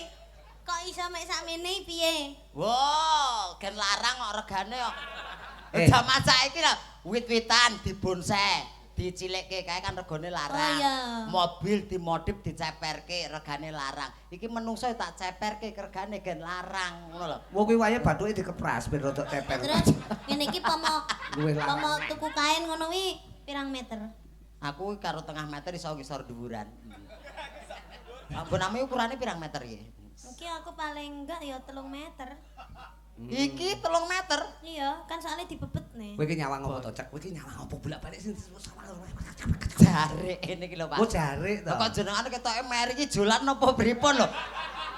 Kok iso mek sakmene piye? Wow, gen larang kok regane kok. Eh. Jaman saiki lho, wit-witan dibonsai, dicilikke kae kan regane larang. Oh, iya. Mobil dimodif diceperke regane larang. Iki menungso tak ceperke regane gen larang ngono lho. wong kuwi wae bathuke dikepras ben rodok ceper. Terus ngene iki pomo Luwih larang. pomo tuku kain ngono kuwi pirang meter? Aku karo tengah meter iso ngisor dhuwuran. Ambon ame ukurane pirang meter iki? Iki aku paling enggak ya 3 meter. Iki 3 meter. Iya, kan soalnya dibebet nih. Kowe iki nyawang apa to, Cek? Kowe iki nyawang apa bolak-balik sing sawang. Jarik ini iki lho, Pak. Oh, jarik to. Lah kok jenengane ketoke meri iki jolan apa pripun lho?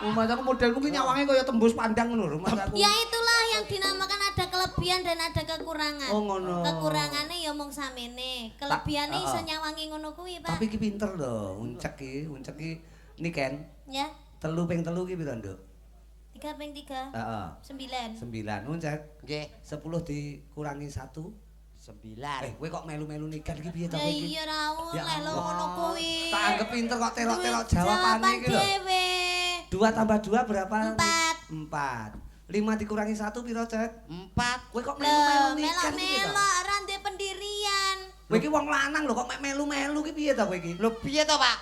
Mas aku modelmu ki nyawange kaya tembus pandang ngono lho, Mas aku. Ya itulah yang dinamakan ada kelebihan dan ada kekurangan. Oh, ngono. Kekurangannya ya mung samene. Kelebihane iso nyawangi ngono kuwi, Pak. Tapi iki pinter lho, uncek iki Niken. Ya, 3 ping 3 ki piro, Nduk? 3 ping 3. Heeh. 9. 9 uncek. Nggih, 10 dikurangi 1. 9. Eh, kowe kok melu-melu Niken iki piye to Ya kowe iki? iya ra Ya oleh lho Allah. ngono kuwi. Tak anggap pinter kok terok-terok jawabane iki lho. Dhewe. 2 tambah 2 berapa? 4. 4. 5 dikurangi 1 piro, Cek? 4. Kowe kok Lho, melu-melu Niken iki to? melok-melok ora ndek pendirian. Kowe iki wong lanang lho kok mek melu-melu ki piye to kowe iki? Lho piye to, Pak?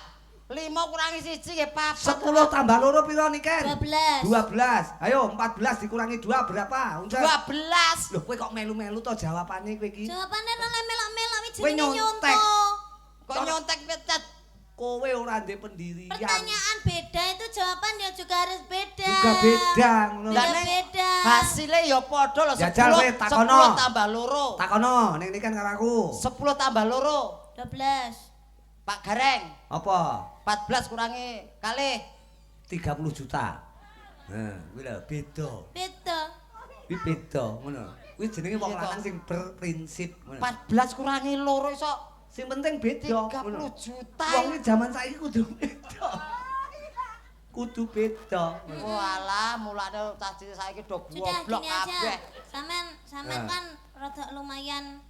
5 kurangi 1 nggih 4. 10 tambah 2 piro Niken? 12. 12. Ayo 14 dikurangi 2 berapa? Uncek. 12. Lho kowe kok melu-melu to jawabane kowe iki? Jawabane ora melok-melok iki Kowe jenenge nyontek. nyontoh. Kok nyontek piye? Kowe ora ndek pendirian. Pertanyaan beda itu jawaban ya juga harus beda. Juga beda ngono. Lah Beda ning beda. Hasile ya padha lho 10. Jajal kowe takono. 10 tambah 2. Takono ning Niken karo aku. 10 tambah 2. 12. Pak Gareng, Apa? 14 kurangi kalih 30 juta. Nah, kuwi lho beda. Beda. Kuwi beda ngono. Kuwi jenenge wong Iya, lanang sing berprinsip ngono. 14 kurangi 2 iso Sing penting beda. 30 juta. Wong iki jaman saiki kudu beda. Kudu beda. Walah, mulane cah cilik saiki do Sudah goblok gini aja. kabeh. Sampean sampean Ah. kan rada lumayan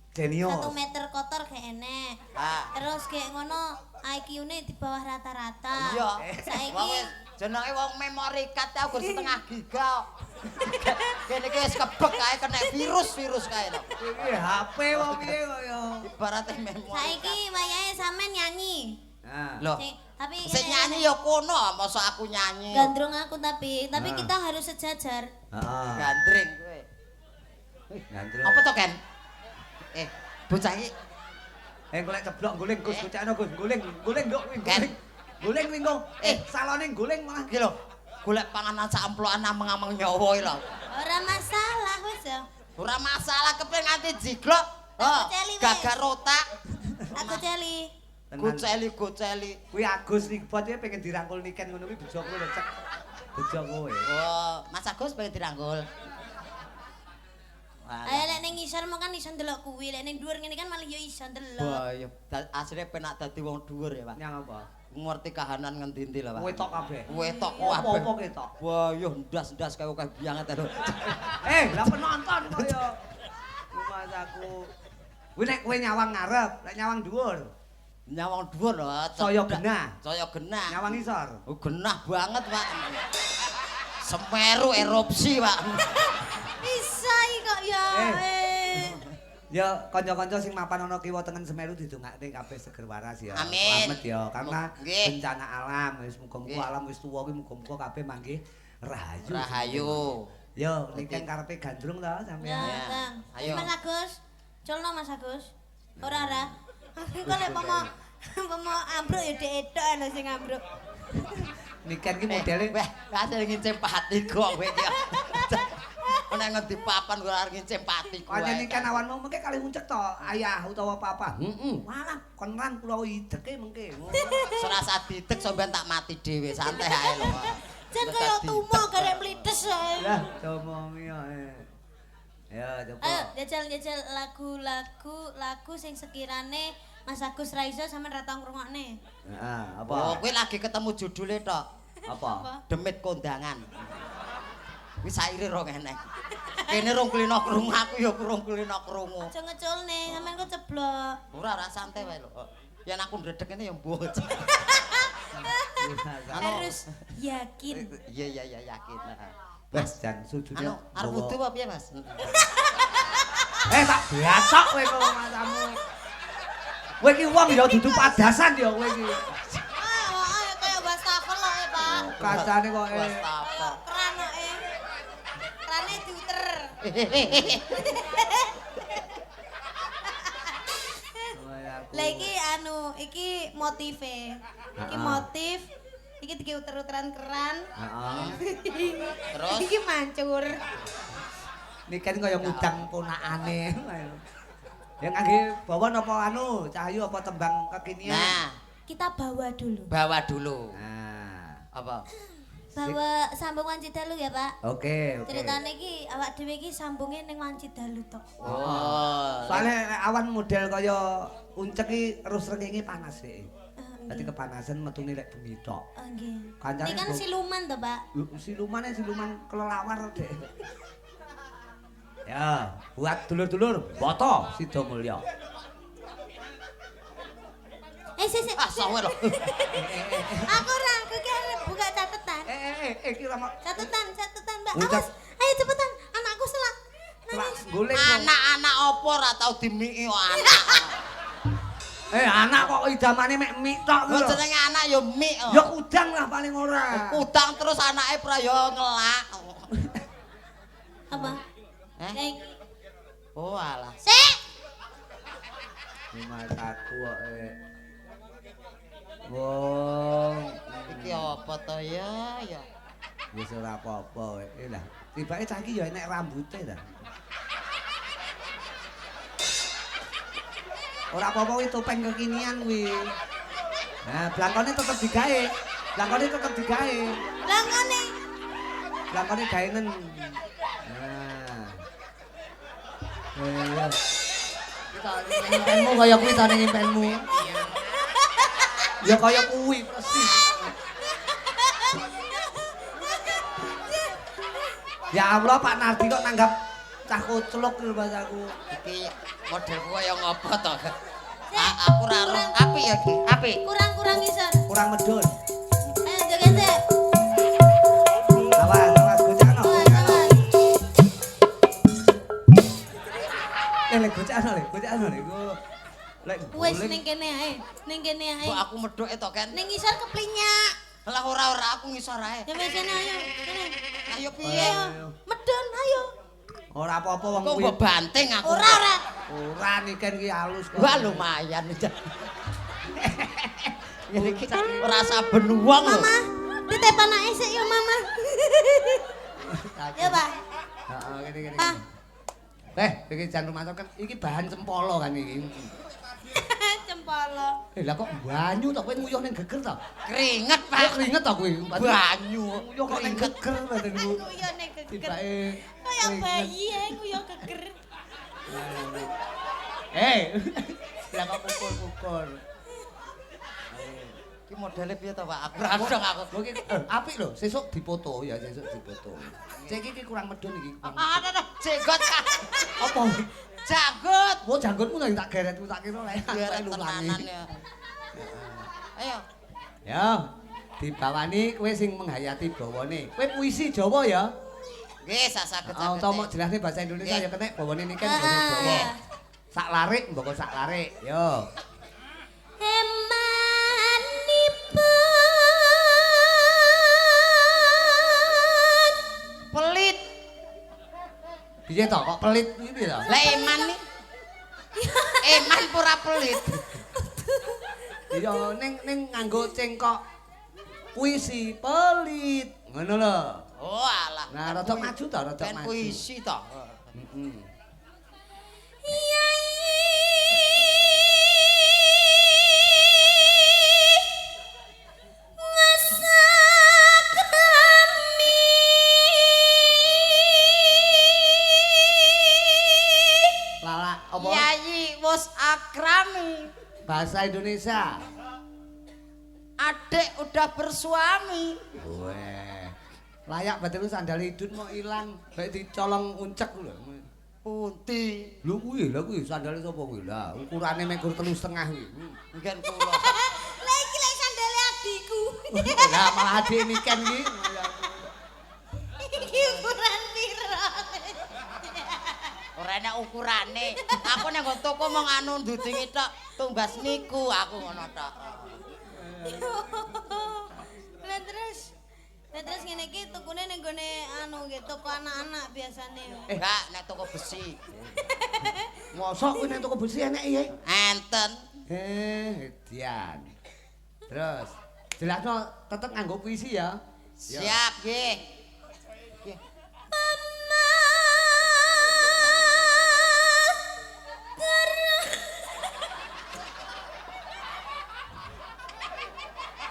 Jenius. 1 meter kotor gak enek. Ah. Terus kayak ngono IQ-ne di bawah rata-rata. Iya. Saiki Wong wis jenenge wong memori card aku gur setengah giga. Kene iki wis kebek kae kena virus-virus kae lho. Iki HP apa piye kok ya. Ibarate memori. Saiki wayahe sampean nyanyi. Nah. Lho, tapi sing nyanyi ya kono, mosok aku nyanyi. Gandrung aku tapi Ah. kita harus sejajar. Heeh. Gandring kowe. Gandrung. Apa to, Ken? Bocah iki Golek ceblok guling Gus, gocekno Gus, guling, guling nduk kuwi Ken. guling. Guling kuwi engko. Salone guling malah. Iki lho, golek panganan sak amplokan ameng-ameng nyawa iki lho. Ora masalah wis ya. Ora masalah kepen nganti jiglok. Aku celi wis. Gagar otak. Aku celi. Goceli goceli. Kuwi Agus Nikbot iki pengen dirangkul Niken ngono kuwi bejo kowe lho, Cek. Bejo kowe. Oh, Mas Agus pengen dirangkul. Ayo lek ning ngisor mau kan iso ndelok kuwi, lek ning dhuwur ngene kan malah ya iso ndelok. Wah, ya asline penak dadi wong dhuwur ya, Pak. Nyang apa? Ngerti kahanan ngendi-endi lho, Pak. Wetok kabeh. Wetok kabeh. Apa-apa ketok. Wah, yo ndas-ndas kaya akeh banget lho. Lah penonton kok ya. Mas aku. Kuwi nek kowe nyawang ngarep, nek nyawang dhuwur, Nyawang dhuwur lho. saya genah. Saya genah. Nyawang isor. Oh, genah banget, Pak. Semeru erupsi, Pak. Bisa iki kok ya. Ya kanca-kanca sing mapan ana kiwa tengen Semeru didongakne kabeh seger waras ya. Amin. Slamet ya karena bencana alam wis muga-muga alam wis tuwa kuwi muga-muga kabeh manggih rahayu. Rahayu. Yo niki karepe gandrung to sampean. Ya, Bang. Ayo. Mas Agus, culno Mas Agus. Ora ora. Engko lek pomo ambruk ya dhek ethok lho sing ambruk. Niken ki modele Wah, hasil ngincim pati kok kowe iki. Nek ngendi papan ora arep ngincim pati kowe. Pancen niken awanmu mengke kali uncek to ayah utawa papa. Heeh. Walah kon lan kula ideke mengke. Serasa didek sampean tak mati dhewe, santai ae lho. Jan kaya tumo garek mlites ae. Lah domongi ae. Ya coba. Ayo jajal-jajal lagu-lagu lagu sing sekirane Mas Agus ra iso sampean ra tau ngrungokne. Heeh, apa? Oh, kowe lagi ketemu judule tok. Apa? Demit kondangan. Kuwi saire rong enek. Kene rong kulino krungu, aku ya rong kulino krungu. Aja ngeculne, sampean kok ceblok. Ora ora santai wae lho. Yen aku ndredeg ngene ya mbuh. Harus yakin. Iya iya iya yakin. Wes jan sujudnya. Anu arep wudu apa piye, Mas? Tak bacok kowe kok masamu. Kowe iki wong ya dudu padasan ya kowe iki. Ah, kaya wastafel kok, Pak. Kacane kok Wastafel. Keran kok. Kerane diuter. Lah iki anu, iki motive. Iki motif, iki diuter-uteran keran. Heeh. Terus Iki mancur. Niken kaya ngudang ponakane. Ya ngangge bawa napa anu, Cahyu apa tembang kekinian? Nah, Kita bawa dulu. bawa dulu. Nah. Apa? Bawa sambung wanci dalu ya, Pak. Oke, oke. Ceritane iki awak dhewe iki sambunge ning wanci dalu tok. Oh. Soale nek awan model kaya uncek iki terus srengenge panas sih. Dadi kepanasan metune lek bengi tok. Oh, nggih. Kancane Ini kan siluman to, Pak. Silumane siluman kelelawar, Dek. Ya, buat dulur-dulur Boto Sidomulyo. Sik, sik. Ah, sawe lho. Aku ora, aku ki arep buka catatan. Iki ora Catatan, catatan, Mbak. Awas. Ayo cepetan, anakku selak. Nangis. Golek. Anak-anak apa ora tau dimiki kok anak. Anak kok idamane mek mik tok Lho lho. jenenge anak ya mik. Ya kudang lah paling ora. Kudang terus anake pra ya ngelak. Apa? Eh? Oh alah. Sik. Mataku kok. Wong Iki apa to ya ya? Wis ora apa-apa kowe. Lah, tibake cah iki ya enek rambute ta. Ora apa-apa kuwi topeng kekinian kuwi. Nah, blangkone tetep digawe. Blangkone tetep digawe. Blangkone. Blangkone gaenen. Nah. Iya. Kita ning impenmu kaya kuwi ta ning impenmu. Ya kaya kuwi persis. Ya Allah Pak Nardi kok nanggap cah koclok lho Mas aku. Iki modelku kaya ngopo to? Aku ora roh. Apik ya iki, apik. Kurang-kurang isor. Kurang medun. Ayo joget sik. Awas, awas gocakno. Awas, awas. Le gocakno le, gocakno le. Lek Wis ning kene ae, ning kene ae. Kok aku medhoke to, Ken? Ning isor keplinyak. Lah ora aku ngisor ae. Ya wis kene ayo, kene. Ayo piye? Ayo, medun ayo. Ora apa-apa wong Kok kuwi. mbok banting aku. Ora ora. Ora niken ki halus kok. Wah lumayan. Ngene iki ora saben wong lho. Mama, titip anake sik ya Mama. Ya, Pak. Heeh, kene kene. Pak. Iki jan rumah kan iki bahan cempolo kan iki. Cempolo. Lah kok banyu to kowe nguyuh ning geger to? Keringet, Kok Pak. keringet to kuwi? Banyu. Nguyuh kok ning geger badanmu. Nguyuh ning geger. Tibake Kaya bayi ae nguyuh geger. Lah kok pukul-pukul. Iki modele piye to, Pak? Aku ora dong aku. Lho iki apik lho, sesuk dipoto ya, sesuk dipoto. Cek iki kurang medun iki. Ah, ada jenggot. Apa? Janggut. Wo janggutmu lho tak geret tak kira lek Geret tenanan ya. Ayo. Ya, dibawani kowe sing menghayati bawane. Kowe puisi Jawa ya? Nggih, sak-saged. Ah, utawa mok jelasne bahasa Indonesia ya kenek bawane niki kan basa Jawa. Sak larik mboko sak larik. Yo. Emanipun Pelit. Piye to kok pelit kuwi piye to? Lah eman nih. Eman pura pelit. Iya ning nganggo cengkok puisi pelit. Ngono lho. Oh alah. Nah, rada maju to, rada Ben maju. puisi to. Heeh. Lala apa? Yayi wis akrami. Bahasa Indonesia. Adik udah bersuami. Weh. Layak batin sandal idun mau ilang, baik dicolong uncek lho. Pundi? Lho kuwi, lha kuwi sandale sapa kuwi? Lah ukurane mek gur 3,5 kuwi. Mungkin kula. Lah iki lek sandale adikku. Lah malah adik niken iki. Iki ukuran piro? Ora enak ukurane. Aku nang nggon toko mong anu ndudingi tok, tumbas niku aku ngono tok. Lah terus ngene iki tukune ning gone anu nggih toko anak-anak biasane. Enggak, nek toko besi. Mosok kuwi nang toko besi enek ya? Enten. Edian. Terus jelasno tetep nganggo puisi ya. Siap nggih.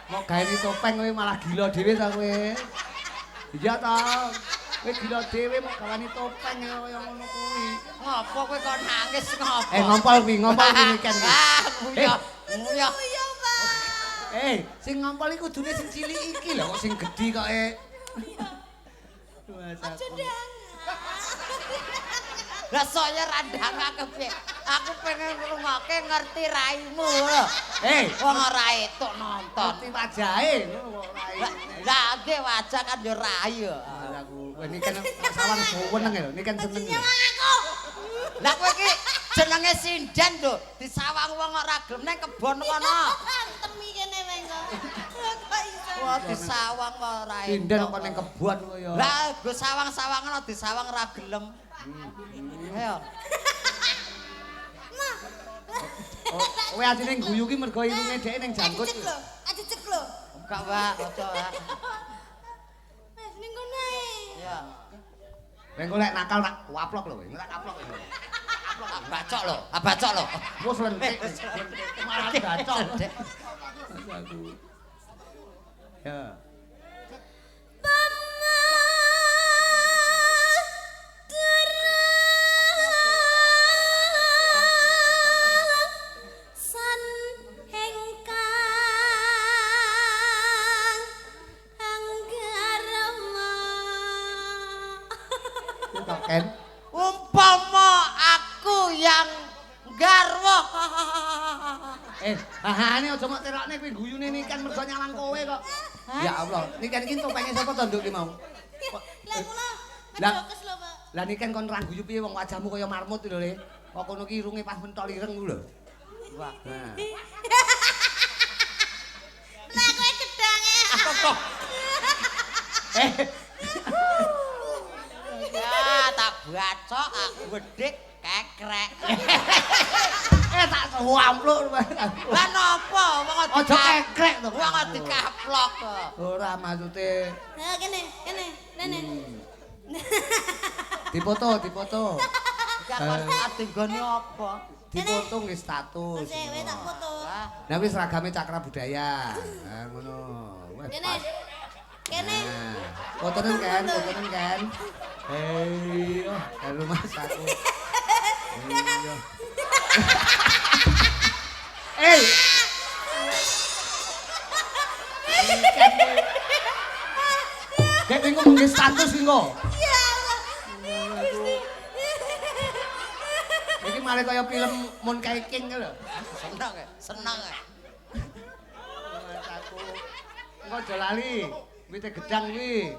Mau gawe topeng kowe malah gila dhewe ta kowe. Iya ta. Kowe gila dhewe mau gawani topeng kaya ngono kuwi. Ngopo kowe kok nangis ngopo? Ngompol kuwi, ngompol kuwi niken kuwi. Ah, nguyah. Nguyah. Iya, Pak. Sing ngompol iku kudune sing cilik iki lho kok sing gedhi kok e. Aja ndang. Lah saya randangake piye? Aku pengen ngrungokke ngerti raimu lho. Wong ora etuk nonton. Ngerti wajahe ngono kok rai. Lah nggih wajah kan yo rai yo. Aku kowe niken sawang seneng lho, niken seneng. Aku. Lah kowe iki jenenge sinden lho, disawang wong ora gelem nang kebon kono. Temi kene mengko. Kok iso? Wah disawang kok ora etuk. Sinden kok ning kebon kowe ya. Lah go sawang-sawang ngono disawang ora gelem. Ayo. Kowe asline guyu ki mergo irunge dhek ning janggut. Ajecek lho, ajecek lho. Enggak, Pak, aja, Pak. Wes ning kono ae. Ya. Kowe engko lek nakal tak waplok lho kowe, tak kaplok kowe. Bacok lho, bacok lho. Wes lentik. Malah bacok. Aku. Ya. to, Ken? Umpama aku yang garwa. Hahane aja mok terokne kuwi guyune Niken mergo nyawang kowe kok. Ya Allah, Niken iki topenge sapa to nduk ki mau? Lah kula Lah- ngejokes lho, Pak. Lah Niken kon ra guyu piye wong wajahmu kaya marmut lho, Le. Kok kono ki irunge pas mentol ireng ku lho. Wah. Nah. Lah kowe gedange. Eh, Ya tak bacok aku gedhek kekrek. Tak suampluk. Lah napa wong Aja kekrek to. Wong dikaplok kok. Ora maksude Ha kene, kene, rene. dipoto, dipoto. Gak kon ati nggone apa? Dipoto nggih status. Sik, wis tak foto. Wah, Nah wis seragame Cakra Budaya. Nah ngono. Wes Kene. pas. Kene. Nah, fotonen kan, fotonen kan. Iya, karo Mas aku. Iya. Eh. Dek kowe ngomong status iki kok. Ya Allah. Gusti. Iki malah kaya film Moon King lho. seneng ya, seneng ya. Mas aku. Engko aja lali. Wite gedang kuwi.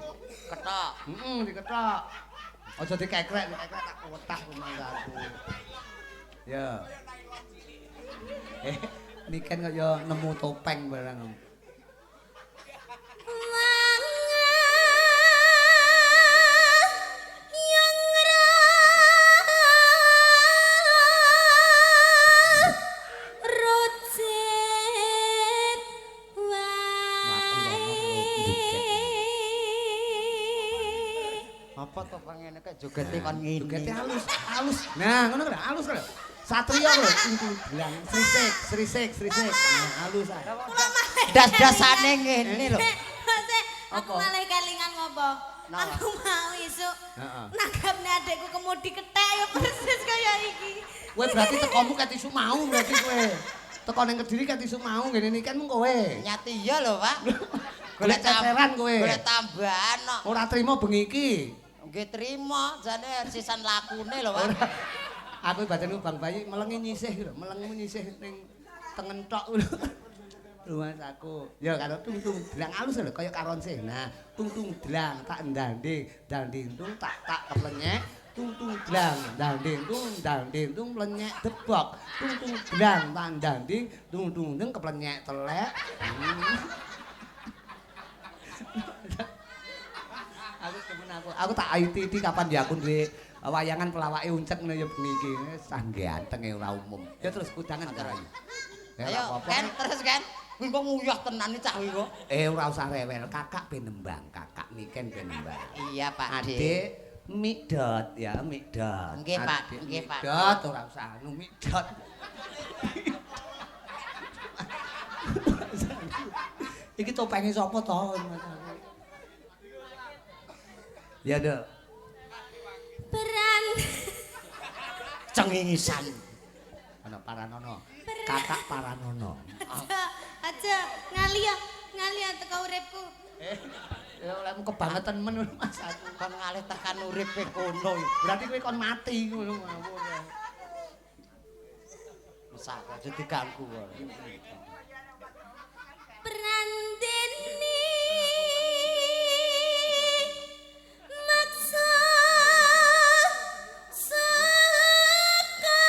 Ketok. Heeh, diketok. Aja dikekrek, dikekrek tak wetah rumangsaku. Ya. Niken kaya nemu topeng barang. Apa to pengene kok jogete kon ngene. Jogete halus, halus. Nah, ngono lho, halus lho. Satria lho, tunggu bilang srisik, srisik, srisik. Nah, halus ah. Das-dasane ngene lho. Aku malah kelingan ngopo? Aku mau isuk Heeh. nanggapne adekku kemudi kethek ya persis kaya iki. Kowe berarti tekomu ket isuk mau berarti kowe. Teko ning Kediri ket isuk mau ngene iki kan mung kowe. Nyati iya lho, Pak. Golek ceceran kowe. Golek tambahan kok. Ora trimo bengi iki. Nggih trimo, jane sisan lakune lho, Pak. Aku badanku Bang Bayi melengi nyisih lho, melengmu nyisih ning tengen tok lho. Mas aku. Ya karo tung-tung dlang alus lho kaya karonse. Nah, tung-tung dlang tak ndande, ndande tung tak tak keplenyek, tung-tung dlang ndande tung ndande tung plenyek debok, tung-tung dlang tak ndande, tung-tung deng keplenyek telek. Aku demen aku. Aku tak ITT kapan ya aku duwe wayangan pelawake uncek ngono ya bengi iki. Sah ganteng ora umum. Ya terus kudangan karo ayu. Ayo, kan terus kan. Kuwi kok nguyah tenan iki cah kuwi kok. Ora usah rewel, kakak ben nembang, kakak niken ben nembang. Iya, Pak. Adik mikdot ya, mikdot. Nggih, Pak. Nggih, Pak. Mikdot ora usah anu mikdot. Iki topenge sapa to? Ya, Nduk. Peran Cengingisan. Ana Paranono. Kakak Paranono. Aja ngaliya, ngaliya teko uripku. Ya olehmu kebangetan men Mas aku. Kon ngalih tekan uripe kono. Berarti kowe kon mati ngono ngawur. Mesake aja diganggu kok. Prandeni maksa sekar.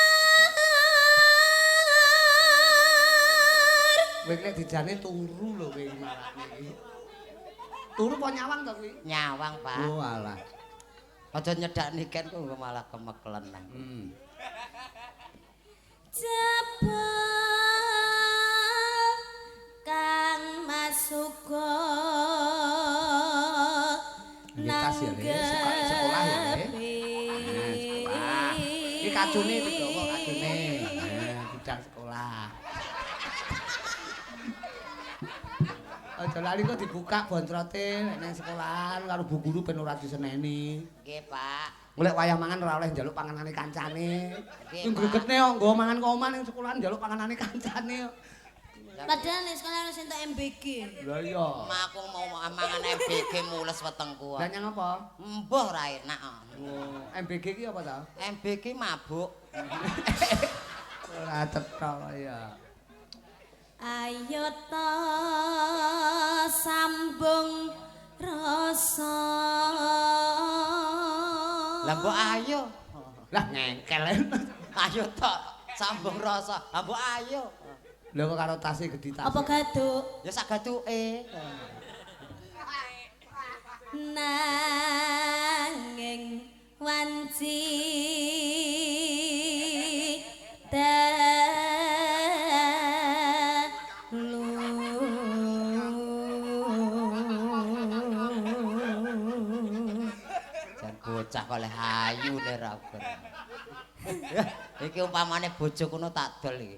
Kowe nek dijane turu lho kowe marane iki. Turu apa nyawang to kuwi? Nyawang, Pak. Oh alah. Aja nyedak niken kok malah kemekelen nang. Jebul kang masuka Nggih, tas ya, Le. Sekolah ya, Le. Nah, sekolah. Iki kacune digawa kacune. Nah, budal sekolah. Aja lali kok dibuka bontrote nek nang sekolahan karo bu guru ben ora diseneni. Nggih, Pak. Golek wayah mangan ora oleh njaluk panganane kancane. Nggih, Kuwi gregetne kok nggawa mangan kok omah ning sekolahan njaluk panganane kancane kok. Padahal nek sekolah harus entuk MBG. Lah iya. Aku mau mangan MBG mules wetengku. Lah nyang apa? Embuh ora enak. Oh, MBG ki apa ta? MBG mabuk. Ora cetha ya. Ayo ta sambung rasa. Lah mbok ayo. Lah ngengkel. Ayo ta sambung rasa. Lah mbok ayo. Lha kok karo tase gedhi tase. Apa gaduk? Ya sak gaduke. Nanging wanci dalu. Jan bocah kok oleh ayu nek ra ber. Iki umpamane bojo kono tak dol iki.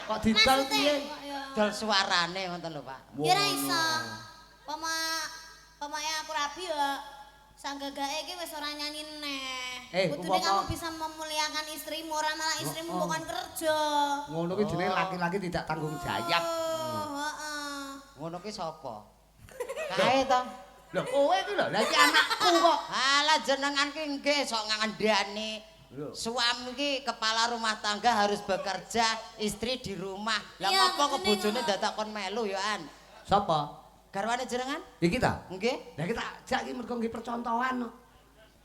Kok didol piye? Dol suarane ngoten lho, Pak. Ya ora iso. Pamake aku rabi ya sanggagake iki wis ora nyanyi neh. Kudune kamu bisa memuliakan istrimu, ora malah istrimu bukan kerja. Ngono kuwi jenenge laki-laki tidak tanggung jawab. Heeh. Ngono ki sapa? Kae to. Lho kowe iki lho, lha iki anakku kok. Alah jenengan ki nggih sok ngandani. Suami ki kepala rumah tangga harus bekerja, istri di rumah. Lah ngopo kok bojone dadak kon melu ya an? Sapa? Garwane jenengan? Iki ta? Nggih. Lah iki tak jak iki mergo nggih percontohan.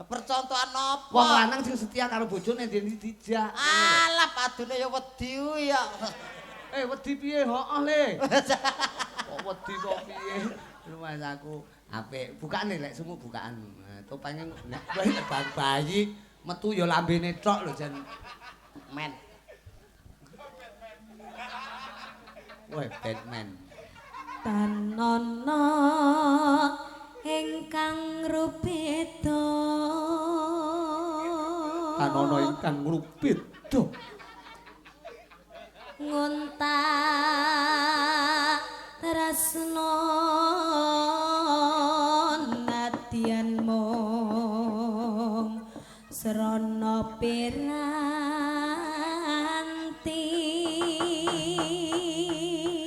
Percontohan apa? Wong lanang sing setia karo bojone ndi dijak. Alah padune ya wedi ya. Wedi piye? Heeh le. Kok wedi kok piye? Lumas aku apik. Bukane lek sumu bukaan. Topenge nek bayi metu ya lambene tok lho jan. Men. Weh Batman. Tanono ingkang rubeda. Tanono ingkang rubeda. Nguntak tresno nadyan mung srana piranti.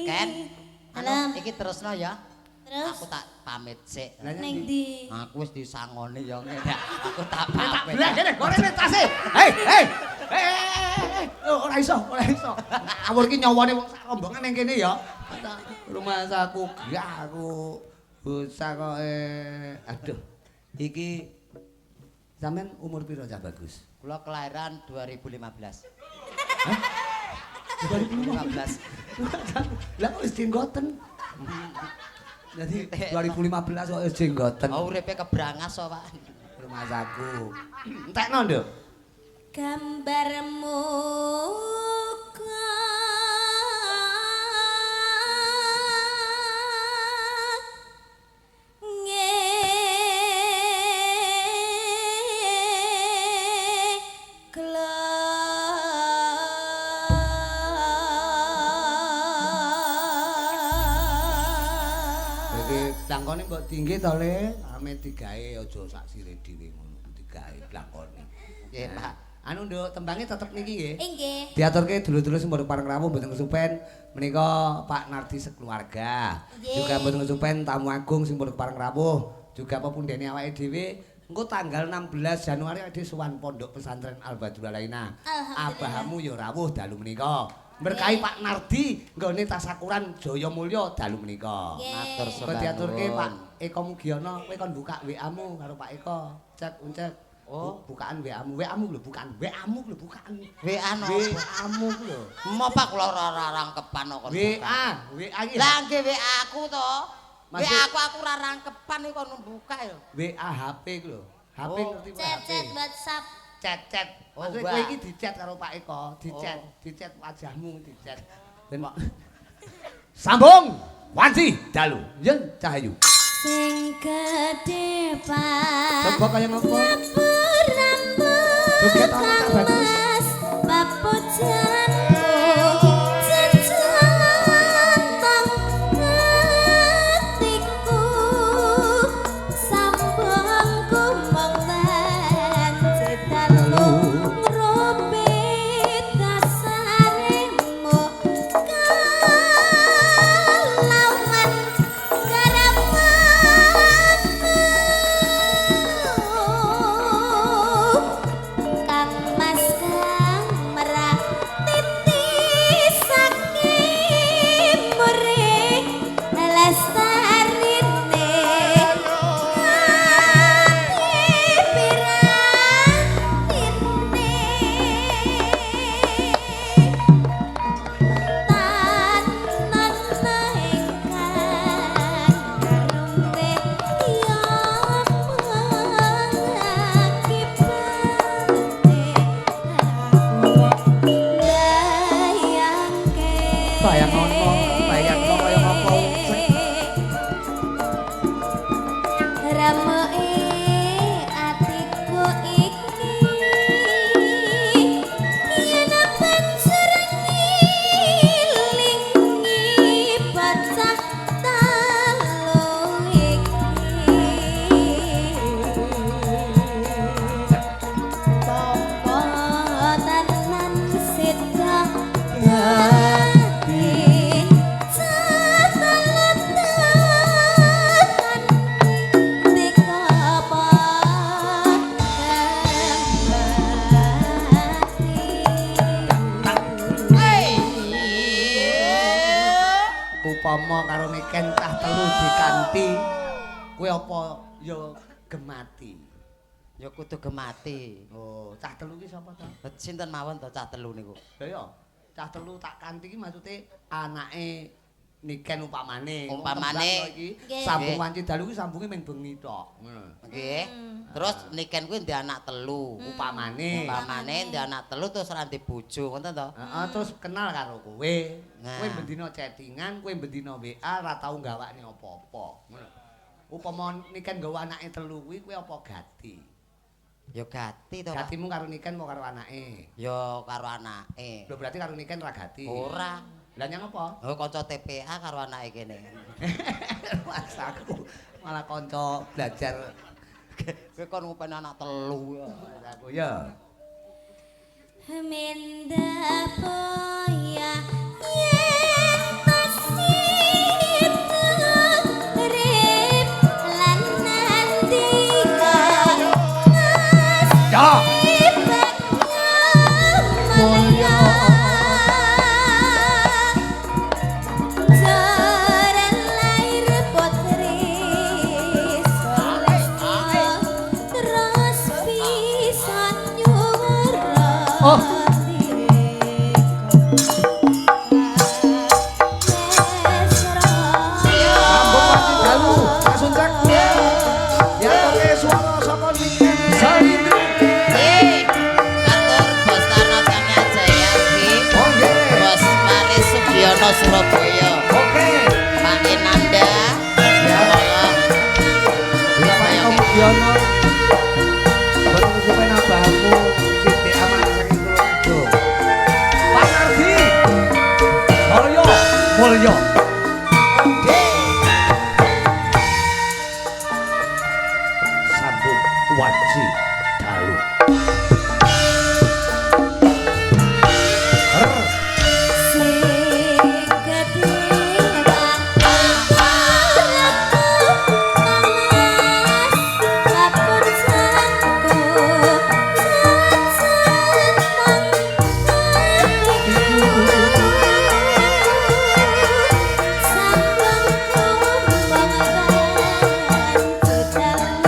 Ken, anu iki terusno ya. Terus? Aku tak pamit sik. Ning ndi? Aku wis disangoni ya ngene. Aku tak pamit. Lah kene gorene tase. Hei, hei. Hei. Ora iso, ora iso. Awur ki nyawane wong sak rombongan ning kene ya. Rumah aku gak aku bocah kok aduh. Iki sampean umur piro Cah Bagus? Kula kelahiran 2015. Hah? 2015. Lah kok wis jenggoten. Jadi 2015 kok wis jenggoten. Oh uripe kebrangas kok, Pak. Rumah aku. Entekno, Nduk. Gambarmu Blangkone mbok tinggi to, Le. Ame digawe aja sak sire dhewe ngono, digawe blangkone. Nggih, Pak. Anu, Nduk, tembange tetep niki nggih. Nggih. Diaturke dulur-dulur sing padha pareng rawuh mboten kesupen menika Pak Nardi sekeluarga. Juga mboten kesupen tamu agung sing padha pareng rawuh, juga pepundhene awake dhewe. Engko tanggal 16 Januari awake dhewe sowan Pondok Pesantren Al Badrul Alaina. Abahamu ya rawuh dalu menika. Berkahi Pak Nardi nggone tasakuran Jaya Mulya dalu menika. Matur sembah. Diaturke Pak Eko Mugiono, kowe kon buka WA-mu karo Pak Eko. Cek uncek. Oh, bukaan WA-mu. WA-mu lho, bukaan. WA-mu lho, bukaan. WA no. WA-mu lho. Mo Pak kula ora rangkepan kok. WA, WA iki. Lah nggih WA aku to. WA aku ora rangkepan iki kon buka ya. WA HP ku lho. HP ngerti wae. Chat WhatsApp. Chat-chat. Maksudnya kowe iki di-chat karo Pak Eko, di-chat, di-chat wajahmu di-chat. Ben sambung wanci dalu yen cahayu. Sing gedhe Pak. Coba kaya ngopo? Joget ana tak bagus. Papujanku jejantang atiku sambung kumong wanci dalu. Atiku iki yen banjur ngilingi bocah telu iki. Apa tenan sida dadi Upama karo Niken cah telu dikanti, kowe apa ya gemati? Ya kudu gemati. Oh, cah telu ki sapa to? Sinten mawon to cah telu niku? Lah ya, cah telu tak kanthi ki maksude anake Niken upamane. Umpamane. Iki Nggih. sambung wanci dalu ki sambunge ming bengi tok. Ngono. Nggih. Terus Niken kuwi ndek anak telu. Upamane. Umpamane ndek anak telu terus ora ndek bojo, ngoten to? Heeh, terus kenal karo kowe. Nah. Kowe bendina chattingan, kowe bendina WA ora tau gawakne apa-apa. Ngono. Upama Niken nggawa anake telu kuwi kowe apa gati? Ya gati to, Pak. Gatimu karo Niken apa karo anake? Ya karo anake. Lho berarti karo Niken ora gati. Ora. Lah nyang apa? Oh kanca TPA karo anake kene. Mas aku malah kanca belajar Kowe kon ngupeni anak telu ya. aku ya. Minda boya yen tasih urip lan nandika Ya. Mulya Jaran lair putri Sulastya terus pisan nyuwara. Oh. Sambung wanci dalu, Pak Suncak. Diaturke swara saka Niken Salindri. Eh, katur Bos Tarno Tania Jaya ki. Oh nggih. Bos Paris Sugiono Surabaya. Oke. Pak Enanda. Ya. Tolong. Bapak Eko Mudiono. Boten kesupen abahmu sithik aman saking Tulungagung. Pak Nardi. Mulya, mulya. Sambung wanci dalu. Her. Sing gedhe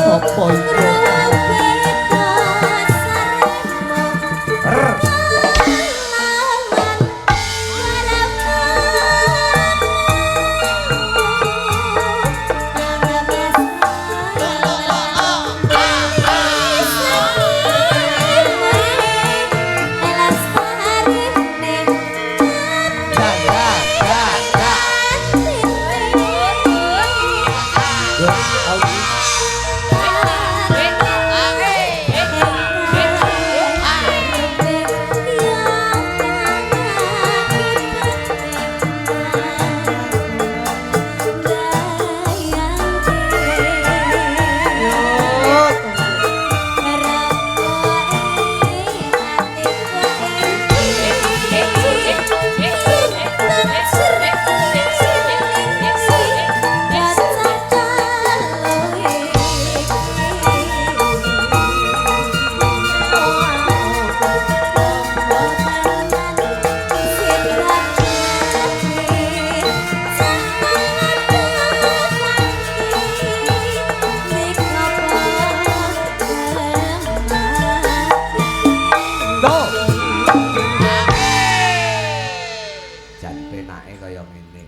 Apa iku? Her. Ya, ya, ya, ya. Yo, aku Lho. Jan penake kaya ngene.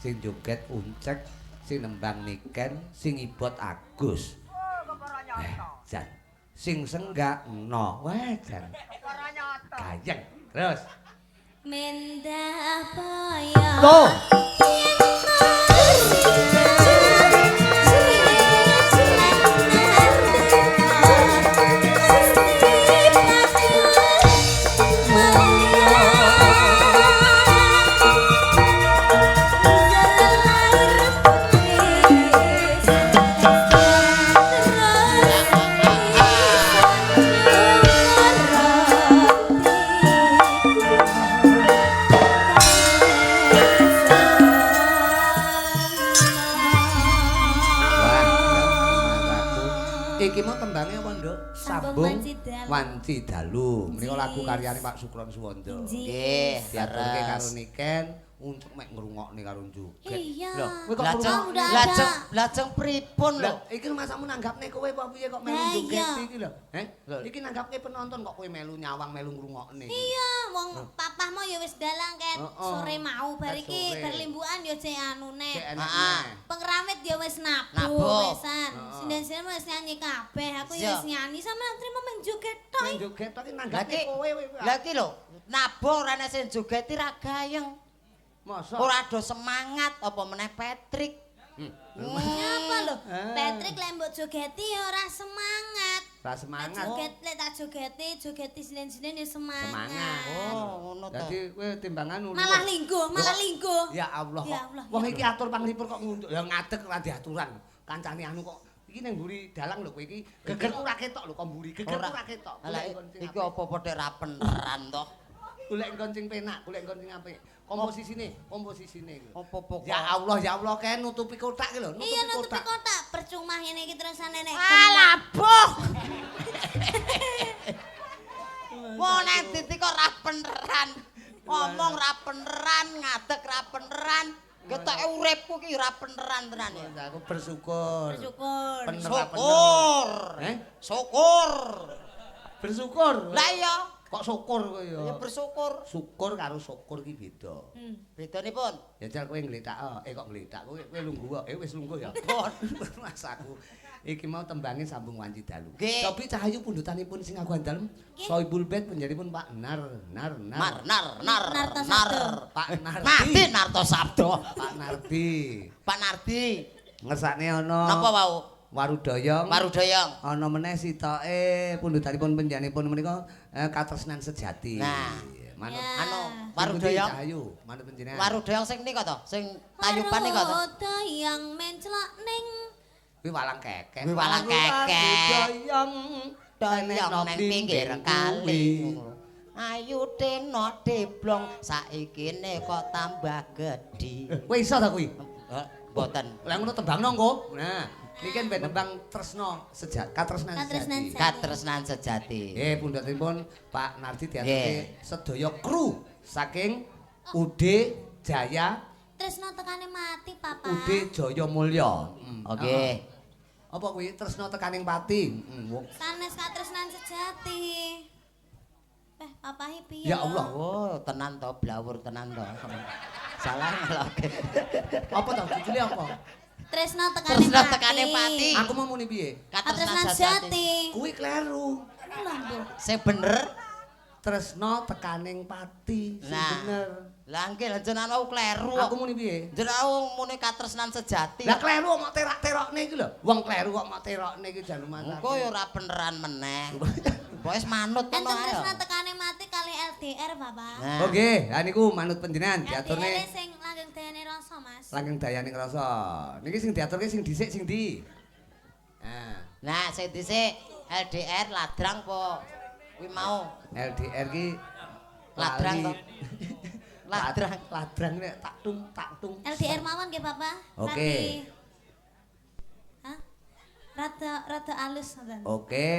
Sing joget Uncek, sing nembang Niken, sing ibot Agus. Jan. Sing senggak no. Wah, jan. Gayeng. Terus. Mendah boyo. Tuh. Yen mau tembange apa, Nduk? Sambung Wanci Dalu. Wanci Dalu. Menika lagu karyane Pak Sukron Suwondo. Nggih, Diaturke karo leres. Niken untuk mek ngrungokne karo joget. Iya. Lho, kowe kok Lajeng udah ada. lajeng lajeng pripun lho? Lah, iki masamu nanggapne kowe apa piye kok melu joget iya. iki lho? Heh? Lho. Iki nanggapke penonton kok kowe melu nyawang melu ngrungokne. Iya, wong papahmu ya wis dalang ket sore mau bar iki bar limbukan ya jek anune. Heeh. Pengrawit ya wis nabuh wisan. Sinden-sinden wis nyanyi kabeh, aku ya wis nyanyi sama trimo men joget tok. Men joget tok iki nanggapne kowe kowe. Lah iki lho, nabuh ora ana sing joget ora gayeng. Masa? Ora do semangat apa meneh Patrick. Nyapa lho? Patrick lek mbok jogeti ya ora semangat. Ora semangat. Joget lek tak jogeti, jogeti sinden-sinden ya semangat. Semangat. Oh, ngono to. Dadi kowe timbangan ngono. Malah lingguh, malah lingguh. Ya Allah. Ya Allah. Wong iki atur panglipur kok ngunduk. Ya ngadeg ora diaturan. Kancane anu kok iki ning mburi dalang lho kowe iki. Gegerku ora ketok lho kok mburi. Gegerku ora ketok. Lah iki apa-apa tek ra peneran to. Golek nggon sing penak, golek nggon sing apik. Komposisine, komposisine iki. Apa-apa kok. Ya Allah, ya Allah kae nutupi kotak iki lho, nutupi Iya nutupi kotak. kotak, percuma ngene iki terusane nek. Alah, boh. Wong nang dadi kok ra peneran. Ngomong ra peneran, ngadeg ra peneran. Ketoke uripku ki ra peneran tenan ya. Aku bersyukur. Bersyukur. Bener ra bener. Syukur. Eh? Syukur. Bersyukur. Lah iya, Kok syukur kowe ya? ya bersyukur. Syukur karo syukur ki beda. Bedanipun. Ya jal kowe ngletak, kok ngletak kowe kowe lungguh kok. Wis lungguh ya. Pon. Mas aku iki mau tembange sambung wanci dalu. Nggih. Cobi Cahayu pundhutanipun sing aguhan dalem Sohibul Bait panjenenganipun Pak Nar Nar Nar. Mar nar nar Narto nar. Sabdo. Pak Nardi. Mati Narto Sabdo. Pak Nardi. Pak Nardi. Ngersakne ana Napa wau? Warudoyong. Warudoyong. Ana meneh sitoke pundhutanipun panjenenganipun menika katresnan sejati. Nah. Manut Ya. Anu Warudoyong Warudoyong. Cahayu, manut panjenengan. Warudoyong sing nika to, sing tayupan nika to. Warudoyong menclok ning Kuwi walang kekek. Kuwi walang kekek. Warudoyong Doyong nang pinggir kali. Ayu teno deblong saikine kok tambah gedhi. Kowe iso ta kuwi? Mboten. Lah ngono tembangno engko. Nah, niki ben tembang tresno sejati, katresnan Katresnan sejati. Katresnan sejati. Pundhutipun Pak Nardi diaturke Nggih. sedaya kru saking UD Jaya Tresno tekane mati, Papa. UD Jaya Mulya. Oke. Apa kuwi tresno tekaning pati? Sanes katresnan sejati. Papahe piye? Ya Allah. Oh, tenan to, blawur tenan to. Salah ngeloke. Apa to judule apa? Tresno tekane Tresno tekane pati. Aku mau muni piye? Katresnan sejati. Kuwi kleru. Lah, Mbok. Sing bener. Tresno tekaning pati sing Nah. bener. Lah nggih lah jenengan wau kleru. Aku muni piye? Jenengan wau muni katresnan sejati. Lah kleru kok mok terak-terokne iki lho. Wong kleru kok mok terokne iki jan rumah. Engko ya ora beneran meneh. Pokoke wis manut ngono Enten ae. tresno tekane mati kali LDR, Bapak. Nah. Oke, ha niku manut panjenengan diaturne LDR sing langgeng dayane rasa, Mas. langgeng dayane ngrasa. Niki sing diaturke sing dhisik sing ndi? Nah, Nah, sing dhisik LDR ladrang apa kuwi mau? LDR ki Ladrang to. Ladrang. Ladrang nek tak tung tak tung. LDR mawon nggih, Bapak. Oke. Rati. Hah? Rada rada alus ngoten. Oke,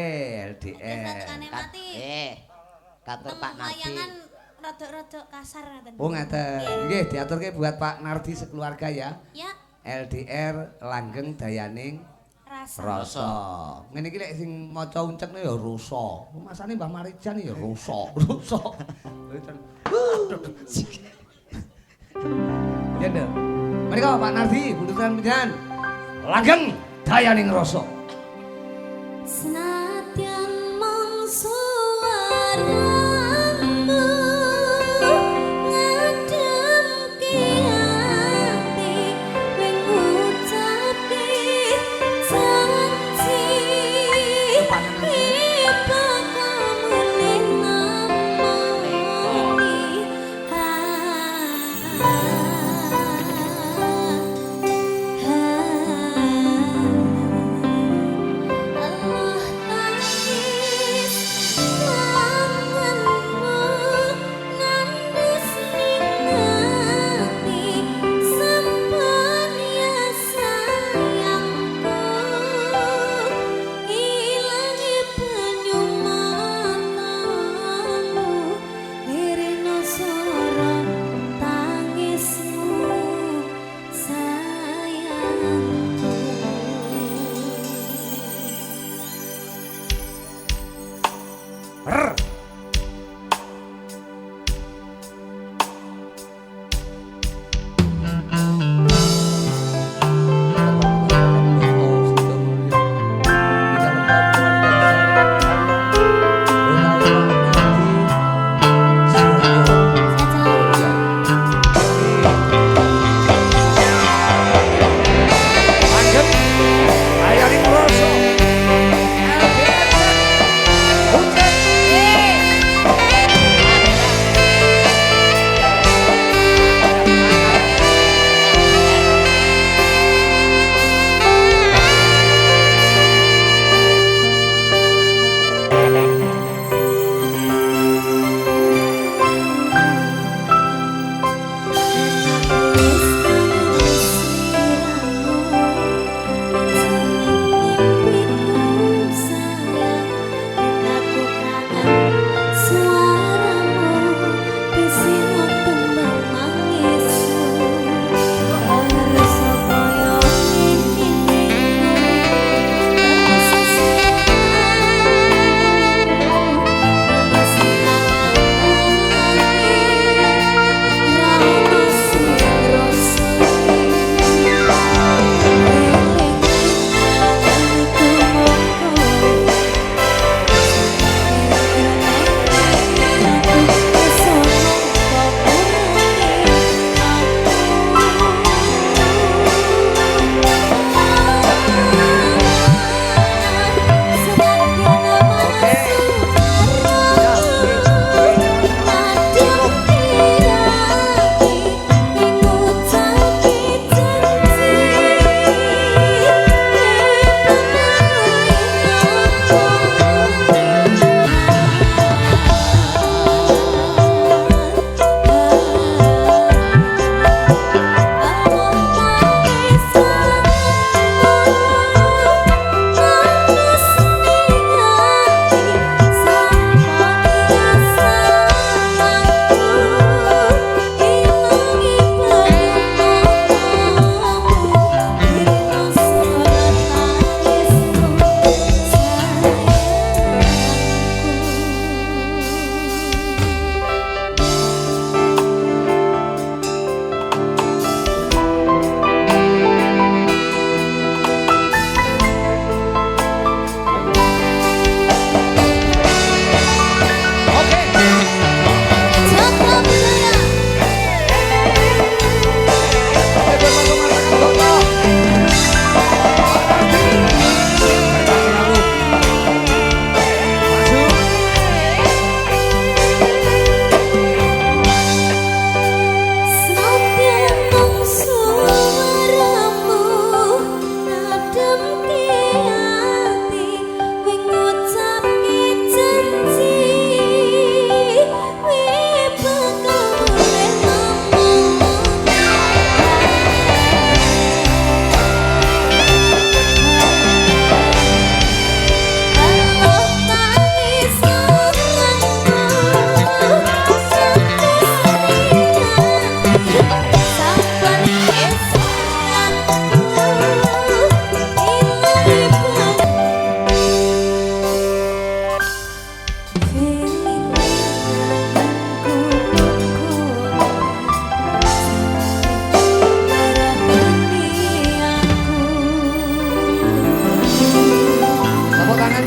Tresno LDR. tekane mati. Katur Teng Pak Nardi. Layangan rada-rada kasar ngoten. Oh ngaten. Nggih, diaturke buat Pak Nardi sekeluarga ya. Ya, LDR langgeng dayaning rasa. rasa. Ngene iki lek sing maca uncekne ya rasa. Masane Mbah Marijan ya rasa, rasa. Ya nduk. Menika Pak Nardi pundutan panjenengan. Langgeng dayaning rasa. Senadyan mung suaramu ngademke ati wing ngucapke janji bakal mulih namoni Allah tangis kangen.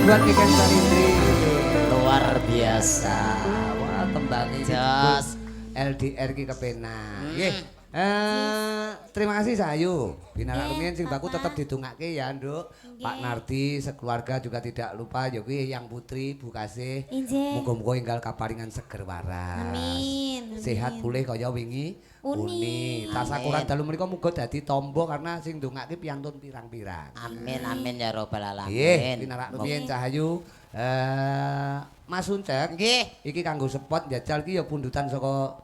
Buat Niken Salindri. Luar biasa. Wah, tembang iki Jos. LDR ki kepenak. Nggih. Terima kasih Sayu. Binarak Nggih, rumiyin sing baku Bapak. tetep didongake ya, Nduk. Nggih. Pak Nardi sekeluarga juga tidak lupa ya kuwi Yang Putri, Bu Kasih. Injih. Muga-muga enggal kaparingan seger waras. Amin. Sehat amin. pulih kaya wingi Uni. uni. Tasakuran Amin. dalu menika muga dadi tombo karena sing ndongake piantun pirang-pirang. Amin amin ya robbal alamin. Nggih, pinarak rumiyin Cahayu. Mas Uncek. Nggih. Iki kanggo spot njajal ki ya pundutan saka